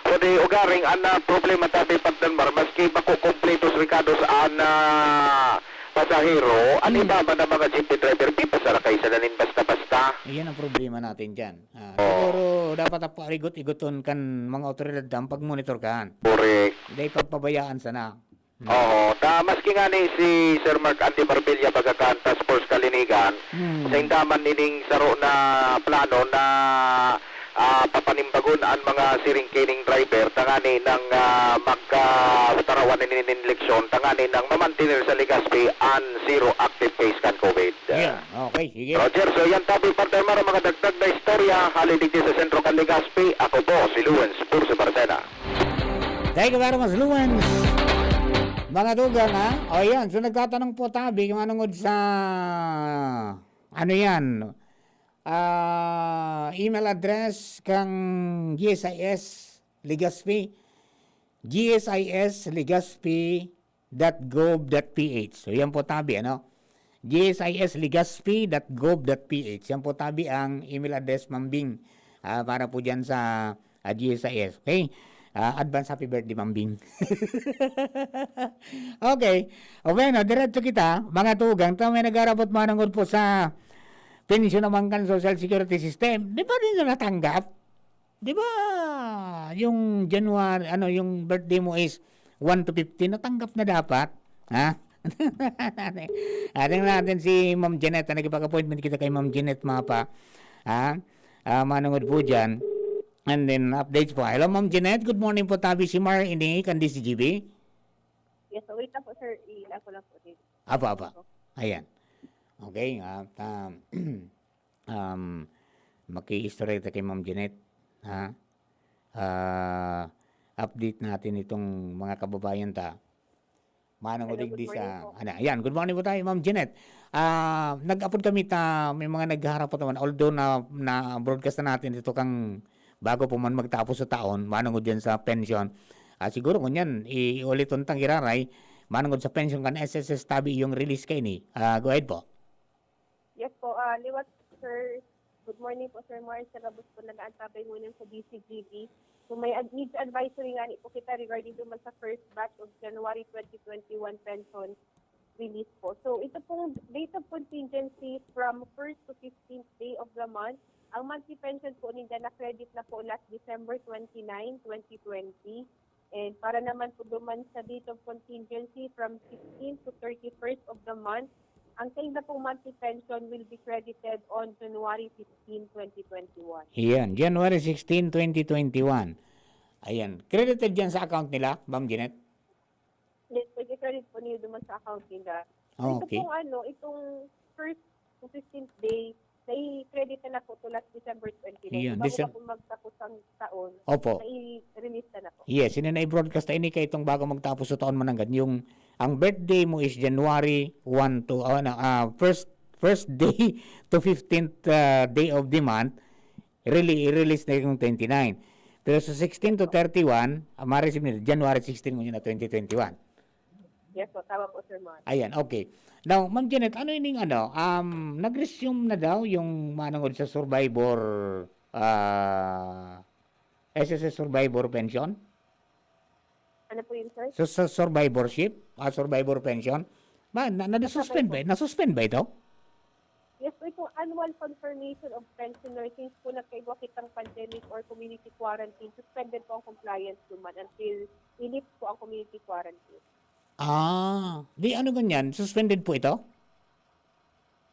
Kundi ugaring an, ah, problema tabi pagdanmar, maski bako kompletos rekados an, ah, pasahero, an Hmm. iba man na mga jeepney driver, di pa sarakay sana nin basta-basta. Iyan ang problema natin dyan. Ah, Oo. siguro dapat ang parigot-igoton kan mga otoridad ang pagmonitor kan. Correct. Dahil pagpabayaan sana. Hmm. Oo. Ta, maski ngani si Sir Mark Andy Marbella, baga kan Task Force Kalinigan, Hmm. sa indaman nining saro na plano na, ah, papanimbagon an mga siring kining driver, tangani nang, ah, magkatarawan na nin leksyon, tangani nang mamantener sa Legazpi an zero active case kan COVID. Yeah. Okay, sige. Roger, so yan tabi, partner, mga dagdag na istorya, hali digdi sa sentro kan Legazpi, ako po si Luwens Burso Barcena. Thank you very much, Luwens. Mga tugang, ha? O, yan. So, nagtatanong po tabi kung anong sa, ano yan, ah, email address kang G S I S Legazpi. G S I S Legazpi dot gov dot P H. So, yan po tabi, ano? G S I S Legazpi dot gov dot P H. Yan po tabi ang email address, Ma'am Bing. Ah, para po dyan sa, ah, G S I S. Okay? Ah, advance happy birthday, Ma'am Bing. Okay. O, bueno, diretso kita. Mga tugang, ta may nag-arabot manongod po sa Pensyon naman kan Social Security System, di ba rin na natanggap? Di ba, yung January, ano, yung birthday mo is one to fifteen, natanggap na dapat? Ha? Ating natin si Ma'am Jeanette, ah, nakipag-appointment kita kay Ma'am Jeanette, mga pa. Ha? Ah, manungod po dyan. And then, updates po. Hello, Ma'am Jeanette. Good morning po, tabi si Mar, ini, kan D C G B. Yes, wait lang po, sir. I-, ako lang po din. Apa, apa. Ayan. Okay, at, um, um, maki-istorya kita kay Ma'am Jeanette, ha? Ah, update natin itong mga kababayan ta. Manong Hello, ulig good di morning sa, po. Ano, ayan, good morning po tayo, Ma'am Jeanette. Ah, nag-apod kami ta, may mga naghaharap pa naman, although na, na-broadcast na natin ito kang bago po man magtapos sa taon, manungod yan sa pension. Ah, siguro ngunyan, i-, iulit untang iraray, manungod sa pension kan S S S tabi yung release kaini. Ah, go ahead po. Yes po, ah, liwat, sir. Good morning po, Sir Mar. Sa gabos po, nag-aantabay ngunyan sa D C G B. So, may ad-, needs advisory nga ni po kita regarding duman sa first batch of January twenty twenty-one pension release po. So, ito pong date of contingency from first to fifteenth day of the month. Ang monthly pension po ninda na-credit na po last December twenty-nine, twenty twenty. And para naman po duman sa date of contingency from sixteen to thirty-first of the month, ang sainda pong monthly pension will be credited on January fifteen, twenty twenty-one. Iyan, January sixteen, twenty twenty-one. Ayan, credited yan sa account nila, Ma'am Jeanette? Yes, pwede credit po niyo duman sa account nila. Ah, Ito okay. pong ano, itong first to fifteenth day, nai-credit na po to last December twenty-nine. Iyan, Bago Decem- pa po magtapos ang taon, Opo. nai-release na na po. Yes, ini na i-broadcast na ini kay itong bago magtapos sa taon mananggad. Yung, ang birthday mo is January one to, ah, ano, ah, first, first day to fifteenth, ah, day of the month, really, i-release na yung twenty-nine. Pero sa sixteen to thirty-one, ah, ma-receive nila January sixteen ngunyan na twenty twenty-one. Yes po, tama po, Sir Mar. Ayan, okay. Now, Ma'am Jeanette, ano ining ano, um, nag-resume na daw yung manungod sa survivor, ah, S S S survivor pension? Ano po yun, sir? So, sa survivorship, ah, survivor pension? Ba, na, na-suspend Survivor. ba? Na-suspend ba ito? Yes po, itong annual confirmation of pensioner, since po nagkaigwa kitang pandemic or community quarantine, suspended po ang compliance duman until i-lift po ang community quarantine. Ah, di ano ganyan? Suspended po ito?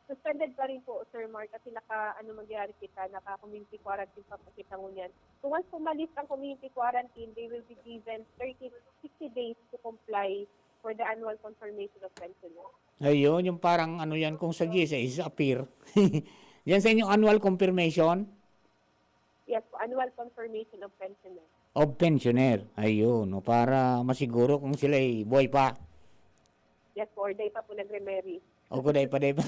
Suspended pa rin po, Sir Mark, kasi naka, ano, mangyayari kita, naka-community quarantine pa po kita ngunyan. So, once po ma-lift ang community quarantine, they will be given thirty, sixty days to comply for the annual confirmation of pensioner. Ayun, yung parang ano yan, kung sa G S S, appear. Yan sa inyong annual confirmation? Yes po, annual confirmation of pensioner. Of pensioner. Ayun, no, para masiguro kung sila'y buhay pa. Yes po, or day pa po nagre-marry. O, kung day pa, day pa.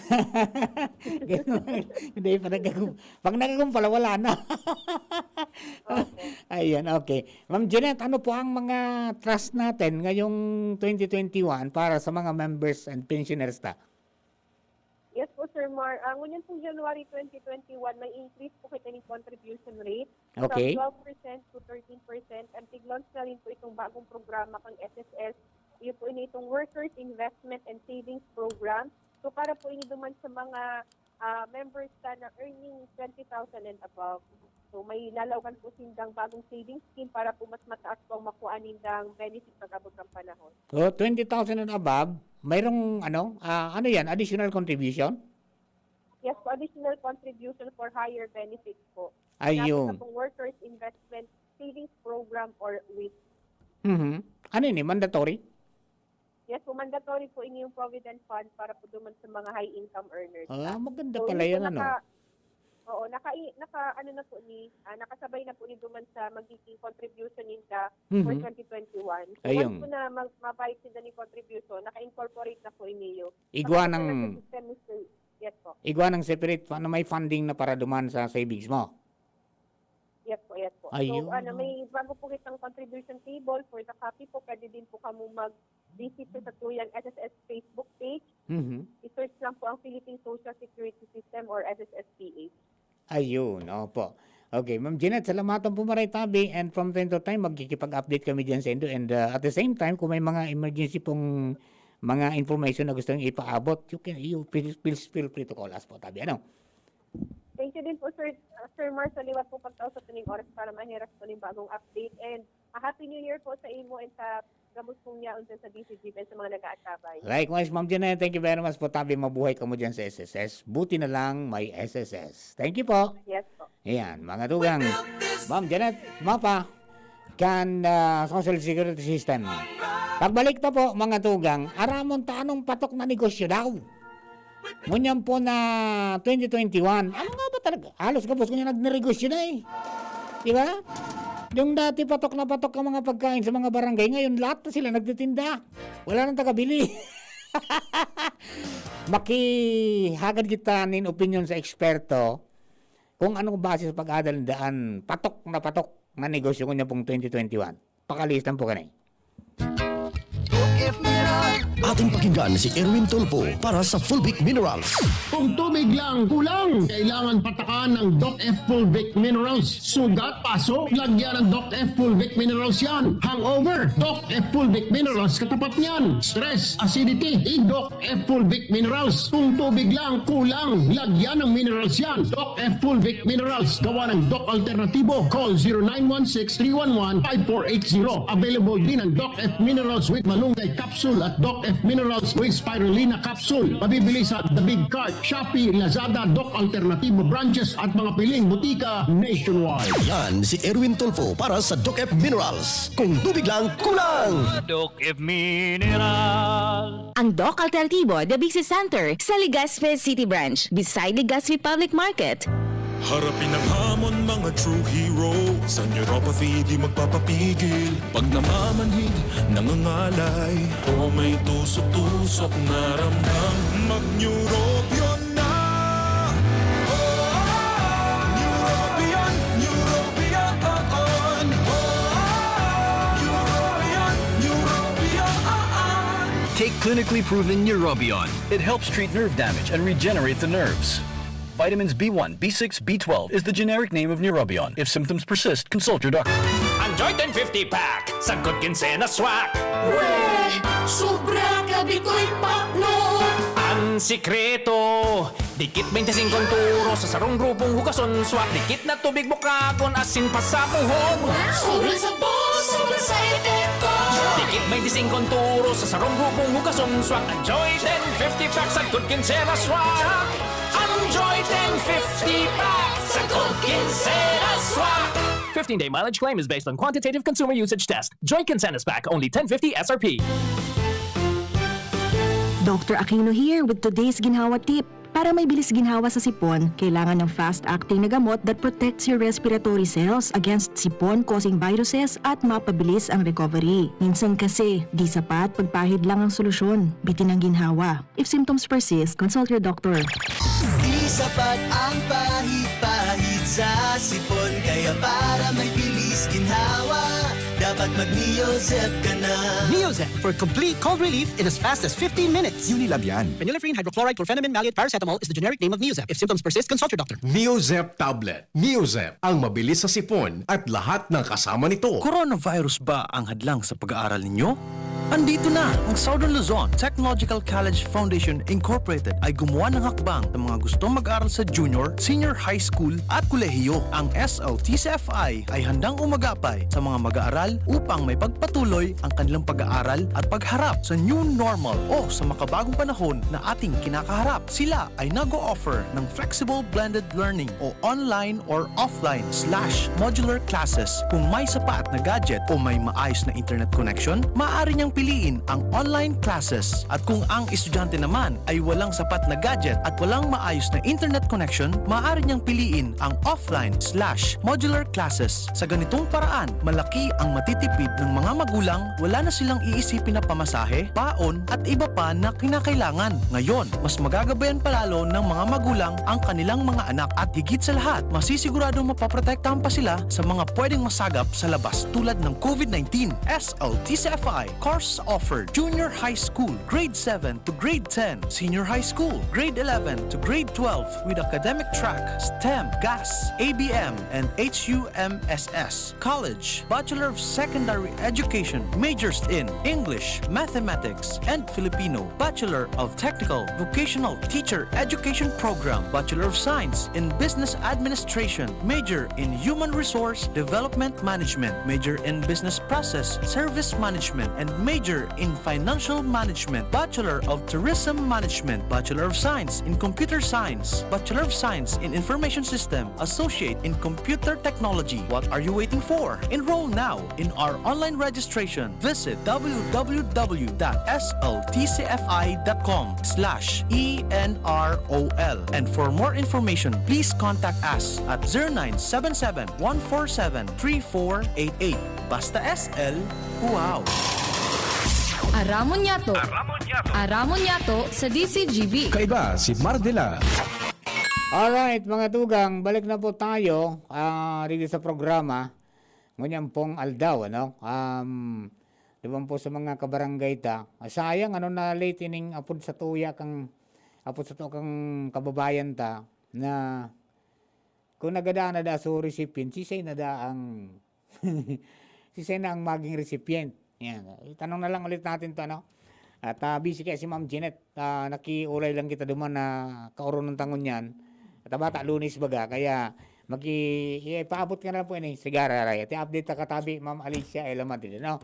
Ganun. Day pa nagkagum-, pag nagkagum pala, wala na. Opo. Ayan, okay. Ma'am Jeanette, ano po ang mga trust natin ngayong twenty twenty-one para sa mga members and pensioners ta? Yes po, Sir Mar. Ah, ngunyan pong January twenty twenty-one, may increase po kita ning contribution rate Okay. from twelve percent to thirteen percent. And tig-launch na rin po itong bagong programa kang S S S. Yun po ini itong Workers Investment and Savings Program. So, para po ini duman sa mga, ah, members ta na earning twenty thousand and above. So, may lalaogan po sindang bagong savings scheme para po mas mataas po ang makuha nindang benefit pag-abot ng panahon. So, twenty thousand and above, mayroong ano, ah, ano yan, additional contribution? Yes po, additional contribution for higher benefits po. Ayun. Tapos sa pong Workers Investment Savings Program or WISP. Mhm. Ano yun eh, mandatory? Yes po, mandatory po ini yung provident fund para po duman sa mga high income earners. Ah, maganda So, pala yun yan, po ano? naka-, oo, naka-, naka-, ano na po ni, ah, nakasabay na po ni duman sa magiging contribution ninda for Mhm. twenty twenty-one. So, Ayun. once po na mag-, mabayad sila ni contribution, naka-incorporate na po iniyo. Igwa Saka po ng, nasa system ni Sir. Yes po. igwa ng separate fund na may funding na para duman sa savings mo? Yes po, yes po. Ayun. So, ano, may bago po kitang contribution table. For the copy po, pwede din po kamo mag-visit sa Satuyang S S S Facebook page. Mhm. I-search lang po ang Philippine Social Security System or S S S P H. Ayun, opo. Okay, Ma'am Jeanette, salamatan po maray tabi, and from time to time, magkikipag-update kami diyan sa indo, and, uh, at the same time, kung may mga emergency pong mga information na gusto nyo ipaabot, you can, you feel, feel, feel free to call us po, tabi. Ano? Thank you din po, Sir, uh, Sir Mar, sa liwat po pagtao sa tuning oras para mahiras po ning bagong update. And a Happy New Year po sa imo and sa gabos pong yaon dyan sa D C G and sa mga nag-aantabay. Likewise, Ma'am Janet, thank you very much po. Tabi mabuhay kamo dyan sa S S S. Buti na lang may S S S. Thank you po. Yes po. Ayan, mga tugang. Ma'am Janet, Mapa, kan, ah, Social Security System. Pagbalik ta po, mga tugang, aramon ta anong patok na negosyo daw. Ngunyan po na twenty twenty-one, ano nga ba talaga? Halos gabos ngunyan nagnegosyo na eh. Di ba? Yung dati patok na patok ang mga pagkain sa mga barangay, ngayon lahat na sila nagtitinda. Wala nang tagabili. Makihagad kita nin opinyon sa eksperto kung anong base sa pag-adal daan patok na patok na negosyo ngunyan pong twenty twenty-one. Pakalihis lang po kani. Ating pakinggan si Erwin Tulfo para sa Fulvic Minerals. Kung tubig lang kulang, kailangan patakan ng Doc F Fulvic Minerals. Sugat, paso, lagyan ng Doc F Fulvic Minerals yan. Hangover, Doc F Fulvic Minerals katapat niyan. Stress, acidity, i-Doc F Fulvic Minerals. Kung tubig lang kulang, lagyan ng minerals yan. Doc F Fulvic Minerals. Gawa ng Doc Alternatibo. Call zero nine one six three one one five four eight zero. Available din ang Doc F Minerals with Malunggay Capsule at Doc F Minerals with Spirulina Capsule. Mabibili sa The Big Cart, Shopee, Lazada, Doc Alternatibo branches at mga piling butika nationwide. Yan si Erwin Tulfo para sa Doc F Minerals. Kung tubig lang, kulang! Doc F Mineral. Ang Doc Alternativo Debici Center sa Legazpi City Branch, beside Legazpi Public Market. Harapin ang hamon, mga true hero. Sa neuropathy, di magpapapigil. Pag namamanhid, nangangalay, o may tusok-tusok na ramdam, mag-Neurobion na. Oh, Neurobion, Neurobion, oh, oh. Neurobion, Neurobion, oh, oh. Take clinically proven Neurobion. It helps treat nerve damage and regenerate the nerves. Vitamins B one, B six, B twelve is the generic name of Neurobion. If symptoms persist, consult your doctor. Enjoy ten fifty pack, sagkod kinsenas swak. Weh! Sobra ka bitoy pakno! Ang sikreto, dikit twenty-five turo sa sarong grupong hugason swak. Dikit na tubig bukagon, asin pasapuhon. Sobrang sabon, sobrang sa epekto. Dikit twenty-five turo sa sarong grupong hugason swak. Enjoy ten fifty pack, sagkod kinsenas swak. Ang Joy ten fifty pack, sagkod kinsenas swak. Fifteen-day mileage claim is based on quantitative consumer usage test. Joy Kinsenas Pack, only ten fifty S R P. Doctor Aquino here with today's ginhawa tip. Para may bilis ginhawa sa sipon, kailangan ng fast-acting na gamot that protects your respiratory cells against sipon-causing viruses at mapabilis ang recovery. Minsan kasi, di sapat pagpahid lang ang solusyon. Bitin ang ginhawa. If symptoms persist, consult your doctor. Di sapat ang pahid-pahid sa sipon, kaya para may bilis ginhawa, dapat mag-Neozep ka na. Neozep for complete cold relief in as fast as fifteen minutes. Unilab yan. Phenylephrine, hydrochloride, chlorphenamine, maleate, paracetamol is the generic name of Neozep. If symptoms persist, consult your doctor. Neozep tablet. Neozep, ang mabilis sa sipon at lahat ng kasama nito. Coronavirus ba ang hadlang sa pag-aaral ninyo? Andito na ang Southern Luzon Technological College Foundation Incorporated ay gumawa ng hakbang sa mga gustong mag-aral sa junior, senior high school at kolehiyo. Ang S L T C F I ay handang umagapay sa mga mag-aaral upang maipagpatuloy ang kanilang pag-aaral at pagharap sa new normal o sa makabagong panahon na ating kinakaharap. Sila ay nag-o-offer ng flexible blended learning o online or offline slash modular classes. Kung may sapat na gadget o may maayos na internet connection, maaari niyang piliin ang online classes. At kung ang estudyante naman ay walang sapat na gadget at walang maayos na internet connection, maaari niyang piliin ang offline slash modular classes. Sa ganitong paraan, malaki ang matitipid ng mga magulang, wala na silang iisipin na pamasahe, baon, at iba pa na kinakailangan. Ngayon, mas magagabayan pa lalo ng mga magulang ang kanilang mga anak at higit sa lahat, masisiguradong mapoprotektahan pa sila sa mga pwedeng masagap sa labas tulad ng COVID nineteen. S L T C F I, core Courses offered: Junior High School, Grade seven to Grade ten, Senior High School, Grade eleven to Grade twelve, with academic track, STEM, GAS, A B M, and H U M S S. College, Bachelor of Secondary Education, majors in English, Mathematics, and Filipino, Bachelor of Technical Vocational Teacher Education Program, Bachelor of Science in Business Administration, major in Human Resource Development Management, major in Business Process Service Management, and major in Financial Management, Bachelor of Tourism Management, Bachelor of Science in Computer Science, Bachelor of Science in Information System, Associate in Computer Technology. What are you waiting for? Enroll now in our online registration. Visit w w w dot s l t c f i dot com slash e n r o l. And for more information, please contact us at zero nine seven seven, one four seven, three four eight eight. Basta S L, wow! Aramon niyato. Aramon niyato. Aramon niyato sa D C G B. Kaiba si Mardila. Alright, mga tugang, balik na po tayo, ah, dito sa programa. Ngunyan pong aldaw, ano? Um, duman po sa mga kabarangay ta. Ah, sayang, ano, na late ining apod sa tuya kang, apod sa tuya kang kababayan ta na kung nagadaan na da sa recipient, sisay na da ang, sisay na ang maging recipient. Yan. Itanong na lang ulit natin to, ano? At, ah, busy kaya si Ma'am Jeanette. Ah, nakiulay lang kita duman na kaoronon ta ngunyan. At, ah, bata Lunes baga, kaya maki-, ipaabot ka na lang po ini, sigara, ray. At i-update ta katabi, Ma'am Alicia Ella Madrid, ano?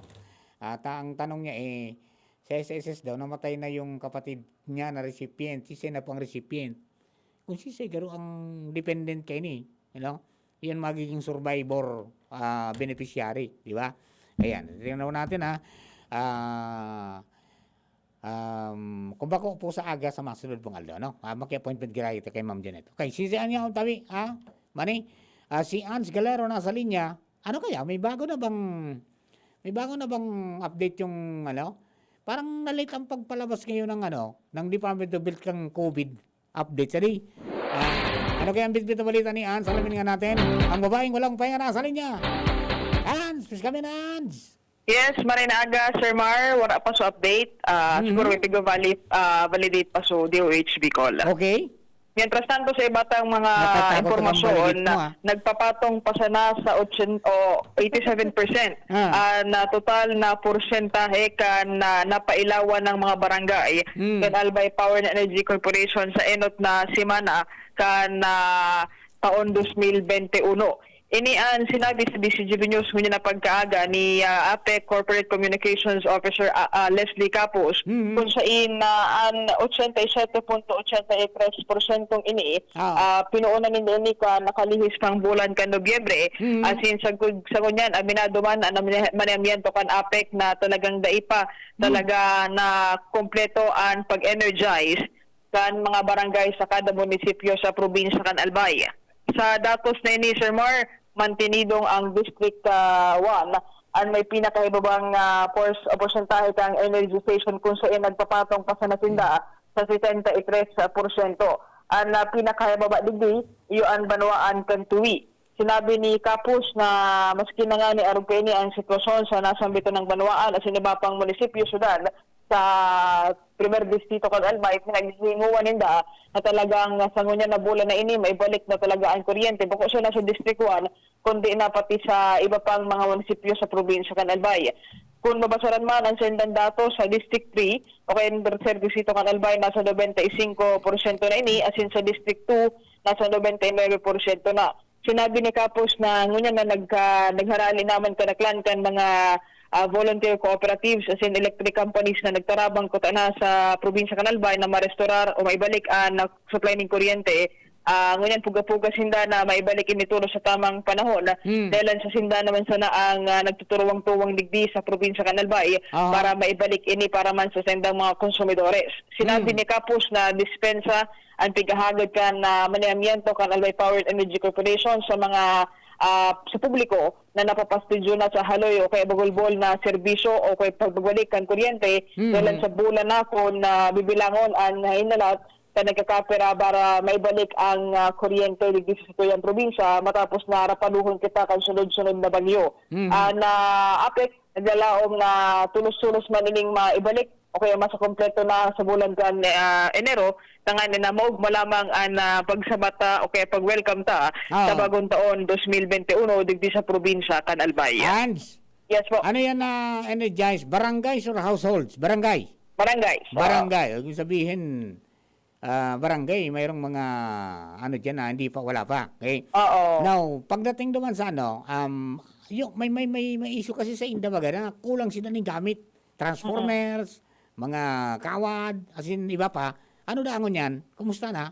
At, ah, ang tanong niya, eh, sa S S S daw, namatay na yung kapatid niya na recipient. Sisay na po ang recipient? Kung sisay garo ang dependent kaini, you know, yan magiging survivor, ah, beneficiary, di ba? Ayan, tingnan natin, ha. Ah, um, kung bako po sa aga sa masunod pong aldaw, no? Ah, maki-appointment girayo ta kay Ma'am Janet. Okay, si, si ano yung tabi, ha? Mani, ah, si Ans Galero nasa linya. Ano kaya? May bago na bang, may bago na bang update yung, ano? Parang na-late ang pagpalabas ngayon ng, ano, ng Department of Health kang COVID update. Sali, ah, ano kaya ang bitbit na balita ni Ans? Alamin nga natin. Ang babaeng walang pahinga nasa linya. Ans, please come in, Ans. Yes, maray na aga, Sir Mar. Wala pa sa update. Ah, Mhm. Siguro may tigo vali-, ah, validate pa sa D O H Bicol. Okay. Mientras tanto, sa iba tang mga Natatakot ako ng impormasyon, validate mo, ah. Nagpapatong pa sana sa otsen-, o eighty-seven percent, Ah. ah, na total na porsentahe kan, ah, napailawan ng mga barangay Hmm. kan Albay Power and Energy Corporation sa enot na semana kan, ah, taon dos mil bente uno. Ini an sinabi sa D C G B News ngunyan na pagkaaga ni, ah, APEC Corporate Communications Officer, ah, ah, Leslie Capus, Mm. kung sain na an ochenta y siete punto ochenta y tres porsyentong ini, Ah. ah, pinuunan ninda ini kan nakalihis kang bulan kan Nobyembre. Mm. Asin sa gud-, sa ngunyan, aminado man an mane-, manehamento kan APEC na talagang dai pa Mm. talaga na kompleto an pag-energize kan mga barangay sa kada munisipyo sa probinsya kan Albay. Sa datos na ini, Sir Mar, mantinidong ang District, ah, one, an may pinakahibabang, ah, pors-, o porsentahe kan energization kung sain nagpapatong pa sana sinda sa setenta y tres porsyento. An, ah, pinakahibaba digdi, iyo an banwaan kan Tuwi. Sinabi ni Capus na maski na ngani arog kaini ang sitwasyon sa nasambit nang banwaan asin iba pang munisipyo, syudad sa Primer Distrito kan Albay, pinaghihingoan ninda na talagang sa ngunyan na bulan na ini, maibalik na talaga ang kuryente. Bako sana sa District one, kundi na pati sa iba pang mga munisipyo sa probinsya kan Albay. Kun mabasaran man ang saindang datos, sa District three o kaya Tercer Distrito kan Albay, nasa nobenta y singko porsyento na ini, asin sa District two, nasa nobenta y nuebe porsyento na. Sinabi ni Capus na ngunyan na nagka-, nagharali naman kanaklan kan mga, ah, volunteer cooperatives asin electric companies na nagtarabang kutana sa probinsya kan Albay na marestorar o maibalik an supply ning kuryente. Ah, ngunyan puga-puga sinda na maibalik ini tolos sa tamang panahon. Hmm. Dahelan sa sinda naman sana ang, ah, nagtuturuwang-tuwang digdi sa probinsya kan Albay Aha. para maibalik ini para man sa saindang mga konsumidores. Sinabi Hmm. ni Capus na dispensa an pighahagad kan, ah, manehamento kan Albay Power and Energy Corporation sa mga, ah, sa publiko na napapastudyo na sa haloy o kaya bagulbol na serbisyo o kaya pagbabalik kan kuryente, Mhm. dahelan sa bulan na kun, ah, bibilangon an hinalat kan nagkakapera para maibalik ang, ah, kuryente digdi sa satuyang probinsya matapos na rapaduhon kita kan sunod-sunod na bagyo. Mhm. An, ah, APEC galaom na tulos-tulos man ining maibalik o kaya masakompleto na sa bulan kan, ah, Enero, tanganing na maugma lamang an, ah, pagsamata o kaya pag-welcome ta Oo. sa bagong taon dos mil bente uno digdi sa probinsya kan Albay. Hans, Yes po. ano yan na energize? Barangays or households? Barangay. Barangay. So, Barangay. Ibig sabihin, ah, barangay, mayroong mga ano diyan na hindi pa, wala pa. Okay? Oo. Now, pagdating naman sa ano, um, yung, may, may, may, may issue kasi sa inda baga na kulang sila ng gamit. Transformers, mga kawad, as in, iba pa. Ano daangon yan? Kumusta na?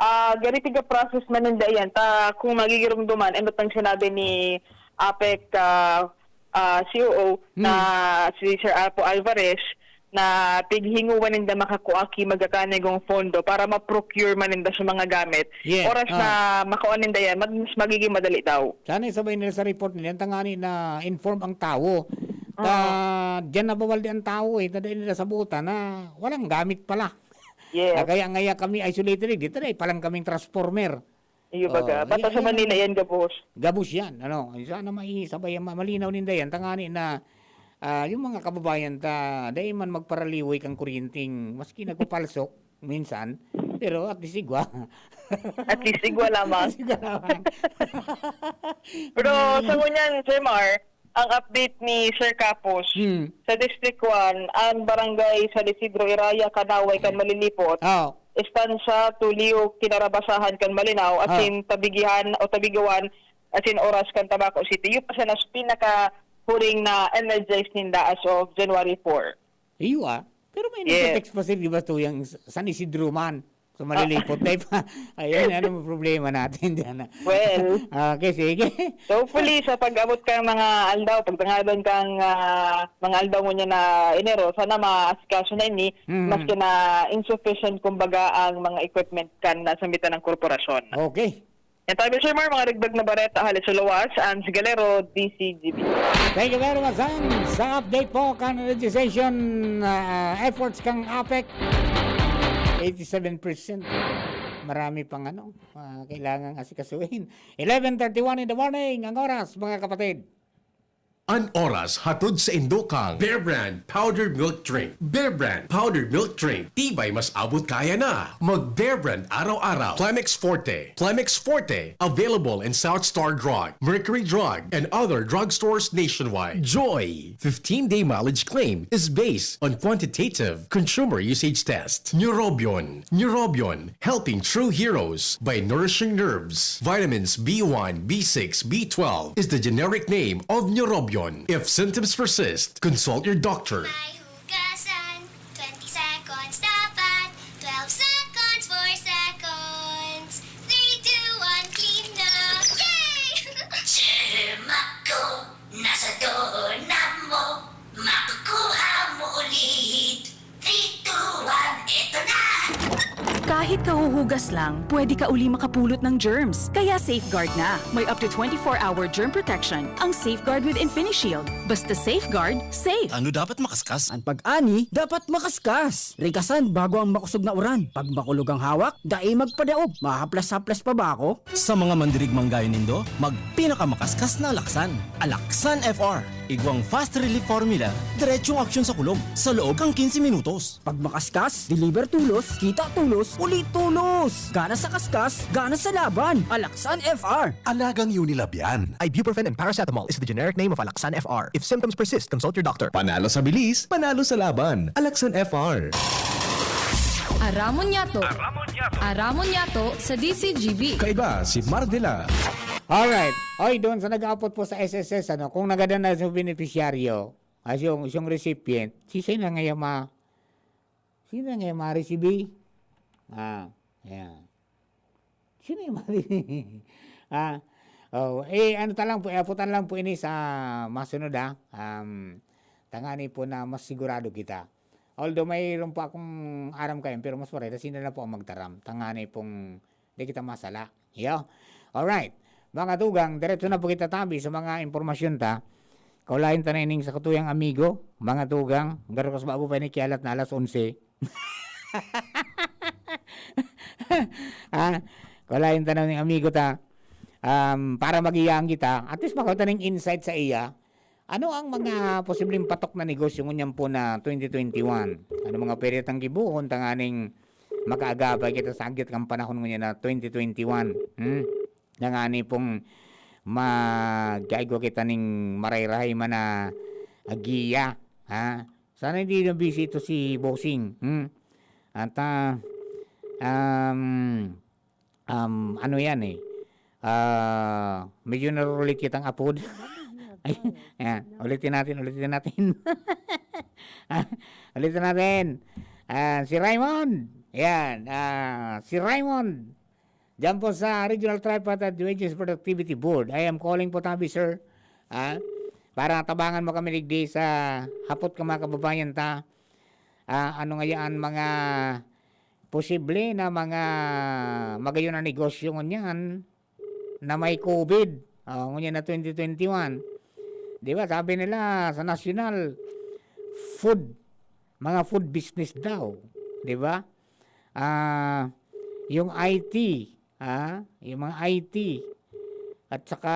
Ah, gari tiga process man ninda yan. Ta, kung magigirumduman, ano tang sinabi ni APEC, ah, ah, C O O na Hmm. si Sir Apo Alvarez, na pighinguan ninda makakua ki magkakanigong fondo para ma-procure man ninda sa mga gamit. Yes, Oras ah. na makuha ninda yan, mag-, mas magiging madali daw. Sana isabay nila sa report nila, tangani na inform ang tao. Ta, Oo. diyan nabawal di ang tao eh. Tadaan nila sa buta na walang gamit pala. Yes. Ah, kaya ngaya kami isolated, di tayo palang kaming transformer. Iyo baga. Oo, Bata sa yan, Manila yan. yan, gabos. Gabos yan, ano. Sana maisabay, ma-, malinaw ninda yan. Tangani na, ah, yung mga kababayan ta, dahil man magparaliway kang kuryenteng, maski nagpapalsok, minsan, pero at least igwa. At least igwa lamang. At least igwa lamang. Pero sa ngunyan, Sir Mar, ang update ni Sir Capus, Hmm. sa District one, ang barangay San Isidro, Iraya, Kanaway, kan Malilipot, Oh. Estancia, Tulio, Kinarabasahan, kan Malinao, as Ah. in Tabigihan o Tabigawan, as in Oras, kan Tabaco City. Yung pa siya nas pinakahuling na energized ninda as of January four. Iyo, ah. Pero may Yes. nagte-text pa, sir, di ba, to yung San Isidro man? So, malilipot na iba. Ayan, ano ang problema natin dyan, ah? Well. Okay, sige. So, hopefully, sa pag-abot ka ng mga aldaw, pagtangadan kang, ah, mga aldaw mo niya na Enero, sana maasikaso na ini, Mhm. maski na insufficient, kumbaga, ang mga equipment kan nasa mitan ng korporasyon. Okay. Yan tayo, Sir Mar, mga dagdag na bareta, hali sa luwas, Ans Galero, D C G B. Thank you very much, Hans. Sa update po kan registration, ah, efforts kang APEC, eighty-seven percent. Marami pang ano, ah, kailangang asikasuhin. Eleven thirty-one in the morning, ang oras, mga kapatid. An oras hatod saindo kan Bear Brand Powdered Milk Drink. Bear Brand Powdered Milk Drink. Tibay mas abot kaya na. Mag Bear Brand araw-araw. Clemex Forte. Clemex Forte. Available in South Star Drug, Mercury Drug, and other drugstores nationwide. Joy. Fifteen-day mileage claim is based on quantitative consumer usage test. Neurobion. Neurobion. Helping true heroes by nourishing nerves. Vitamins B one, B six, B twelve is the generic name of Neurobion. If symptoms persist, consult your doctor. May hugasan, twenty seconds dapat, twelve seconds, four seconds, three, two, one, clean na! Yay! Germ ako, nasa doorknob mo, makukuha mo ulit. Three, two, one, eto na! Kahit kahuhugas lang, pwede ka uli makapulot ng germs. Kaya Safeguard na. May up to twenty-four hour germ protection ang Safeguard with InfiniShield. Basta Safeguard, safe. Ano dapat makaskas? An pag-ani dapat makaskas. Rigasan bago an makosog na uran. Pag makulog an hawak, dai magpadaog. Mahaplas-haplas pa ba ako? Sa mga mandirigmang gayo nindo, magpinakamakaskas na alaksan. Alaksan F R. Igwang fast relief formula, diretsong aksyon sa kulog, sa loob kan quince minutos. Pag makaskas, deliver tolos, kita tolos, uli tolos! Gana sa kaskas, gana sa laban! Alaksan F R! Alagang Unilab yan. Ibuprofen and paracetamol is the generic name of Alaxan F R. If symptoms persist, consult your doctor. Panalo sa bilis, panalo sa laban. Alaxan F R. Aramon Yato. Aramon Yato sa D C G B. Kaiba si Mardela. Alright. Oy, doon sa nag-aapot po sa S S S, ano, kung nagadan na yung beneficiaryo, as yung, yung recipient, si sino nga yung ma-, sino nga yung ma-receive? Ah, ayan. Sino yung ma-, ah, oh, eh, ano ta lang po, eh, aputan lang po ini sa masunod, ha? Um, tangani po na mas sigurado kita. Although mayroon po akong aram kayo, pero mas maray, sino na po ang magtaram? Tangani pong di kita masala. Yo. Alright. Mga tugang, diretso na po kita tabi sa mga impormasyon ta. Kaulayan ta na ining sa kutuyang amigo, mga tugang, garo kas bago pa ini kialat na alas onse. Ha? Kaulayan ta na ning amigo ta. Um, para magiyang kita, at least makaw ta ning insight sa iya. Ano ang mga posibleng patok na negosyo ngunyan po na twenty twenty-one? Ano mga pwede tang gibohon tanganing makaagabay kita sa agit kan panahon ngunyan na twenty twenty-one? Hmm? Nangani pong magkaigwa kita ning marayrahay man na giya, ha? Sana hindi na busy ito si Bossing, hmm? At, ah, um, um, ano yan eh, ah, medyo narurulit kitang apod. Ay, yan. Ulitin natin, ulitin natin. Ah, ulitin natin. Ah, si Raymond. Yan. Ah, si Raymond. Diyan po sa Regional Tripartite Wages Productivity Board. I am calling po tabi, sir. Ah, para tabangan mo kami digdi sa hapot ka mga kababayan ta. Ah, ano nga yan, mga posible na mga magayon na negosyo ngunyan na may COVID. Oh, ngunyan na twenty twenty-one. Di ba? Sabi nila sa national, food, mga food business daw. Di ba? Ah, yung I T, ah, yung mga I T, at saka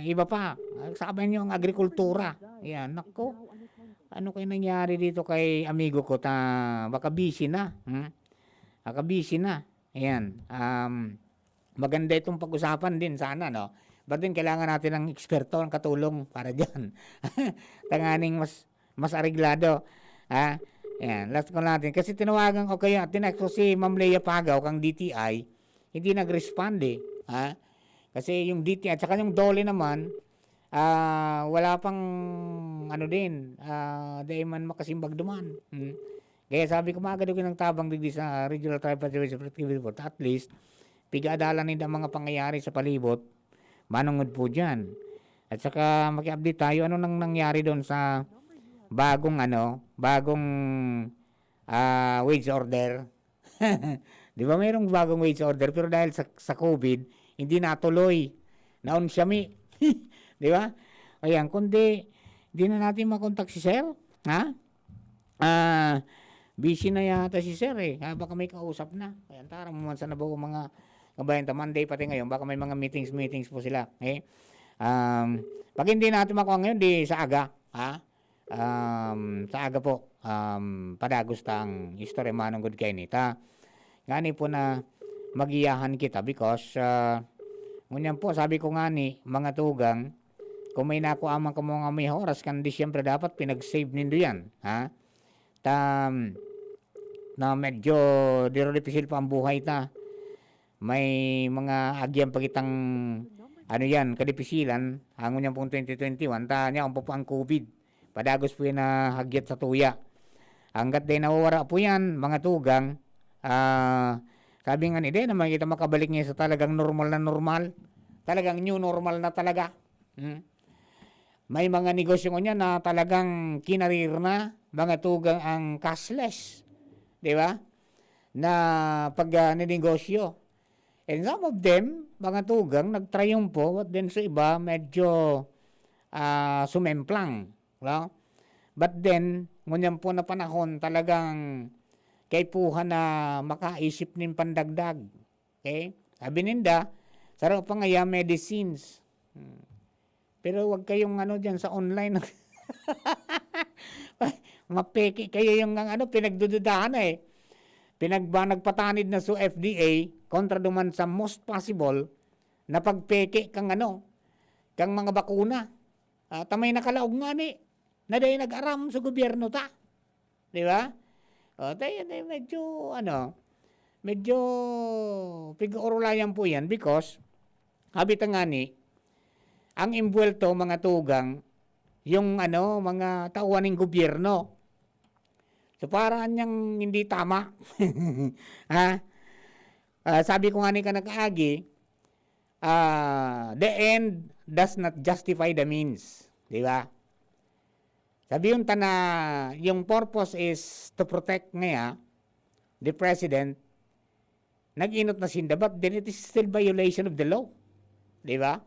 iba pa. Sabi niyo ang agrikultura. Yan, nako. Ano kayo nangyari dito kay amigo ko? Ta, baka busy na. Hmm? Baka busy na. Ayan. Um, maganda itong pag-usapan din sana, no? But then, kailangan natin ng eksperto, ng katulong para dyan. Tanganing mas, mas areglado. Ha? Ayan, last ko natin. Kasi tinawagan ko kayo, tinext ko si Ma'am Lea Pagaw, kang D T I, hindi nag-respond eh. Ha? Kasi yung D T I, at saka yung DOLE naman, ah, wala pang, ano din, ah, dai man makasimbag duman. Hmm. Kaya sabi ko, "Magad ko ng tabang digdi sa Regional Tripartite Wages Productivity Board." At least, piga-adalan ninda ang mga pangyayari sa palibot, manungod po dyan. At saka maki-update tayo, ano nang nangyari doon sa bagong, ano, bagong, ah, wage order. Di ba mayroong bagong wage order, pero dahil sa, sa COVID, hindi natuloy. Naon siya, mi. Di ba? Ayan, kundi, di na natin makontak si Sir. Ha? Ah, busy na yata si Sir eh. Ah, baka may kausap na. Ayan, tara mo man sa nabaw mga kabayan ta Monday pati ngayon. Baka may mga meetings, meetings po sila. Eh, um, pag hindi natin makuha ngayon, di sa aga. Ha? Um, sa aga po, um, padagos ta ang istorya manunggod kay nita. Ngani po na magiyahan kita because, ah, ngunyan po, sabi ko ngani, mga tugang, kung may nakuha man kamo nga may oras, kan di siyempre dapat pinag-save nindo yan, ha? Ta, na medyo diro dipisil pa ang buhay ta. May mga agyan pa kitang, ano yan, kadipisilan, hangon yan pong twenty twenty-one, ta niya, ang po ang COVID. Padagos po yan na hagyat sa tuya. Hanggat di nawawara po yan, mga tugang, ah, sabi nga ni, di naman kita makabalik ngayon sa talagang normal na normal. Talagang new normal na talaga. Hmm? May mga negosyo ngunyan na talagang kinarir na, mga tugang ang cashless. Di ba? Na pag, ah, ninegosyo. And some of them, mga tugang, nagtrayumpo, but then sa iba, medyo, ah, sumemplang. No? But then, ngunyan po na panahon, talagang kaipuhan na makaisip nin pandagdag. Okay? Sabi ninda, saro pa nga yan, medicines. Hmm. Pero wag kayong ano dyan sa online. Mapeke kayo yung ang ano, pinagdududahan na eh. Pinagba, nagpatanid na sa F D A kontra duman sa most possible na pagpeke kang ano, kang mga bakuna. Ah, tamay nakalaog nga ni, na dahil nag-aram sa gobyerno ta. Di ba? O, tayo, tayo, medyo, ano, medyo pig-uurulayan po yan because, habi ta nga ni, ang imbuwelto, mga tugang, yung, ano, mga tauhan ng gobyerno. So, para niyang hindi tama. Ha? Ah, sabi ko nga ni ka nakaagi, ah, the end does not justify the means. Di ba? Sabi yun ta na yung purpose is to protect nga the president, nag-inot na sinda, but then it is still violation of the law. Di ba?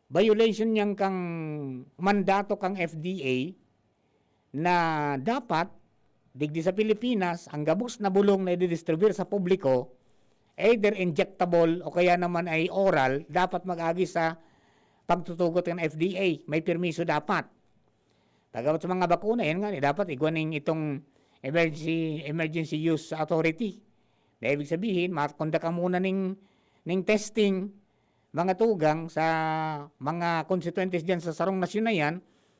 Violation niyang kang mandato kang F D A na dapat, digdi sa Pilipinas, ang gabos na bulong na ididistribute sa publiko, either injectable o kaya naman ay oral, dapat mag-agi sa pagtutugot kan F D A, may permiso dapat. Pag-abot sa mga bakuna, yan nga, eh, dapat igwa ning itong emergency, emergency use authority. Na ibig sabihin, makondak ka muna ning, ning testing, mga tugang sa mga konstituyentes dyan sa sarong nasyon na yan,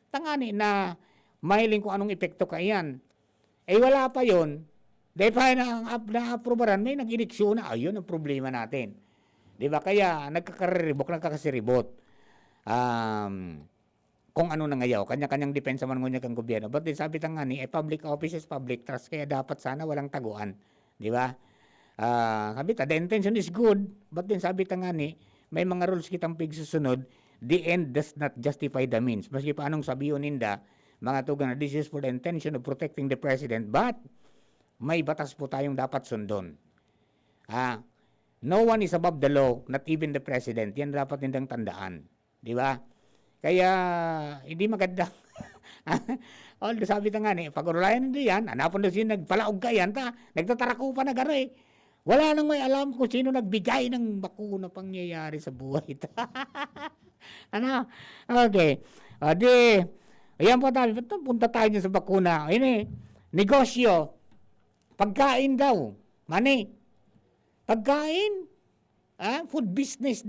tangani na mahiling kung anong epekto kaiyan. Eh, wala pa yon. Dahil pa na ang ap-, naaprobaran, may nag-eleksyon na. Ayun ang problema natin. Di ba? Kaya nagkakariribok, nagkakasiribot. Um, kung ano na ngayaw, kanya-kanyang depensa man ngunyan kan gobyerno. But din sabi tangani, eh, public office is public trust, kaya dapat sana walang taguan. Di ba? Ah, sabi ta, the intention is good, but din sabi tangani, may mga rules kitang pigsusunod, the end does not justify the means. Maski pa anong sabiyon ninda, mga tugang na this is for the intention of protecting the president, but may batas po tayong dapat sundon. Ah, no one is above the law, not even the president. Yan dapat nindang tandaan. Di ba? Kaya, hindi maganda. Although sabi ta nga ni, pag-urulayan nila yan, hanapon na sino nagpalaog ka yan, ta, nagtatarako pa na garo eh. Wala nang may alam kung sino nagbigay ng bakuna pangyayari sa buhay ta. Ano? Okay. O di, ayan po tayo. Ba't punta tayo dyan sa bakuna? Ayun eh, negosyo. Pagkain daw. Money. Pagkain. Ah, food business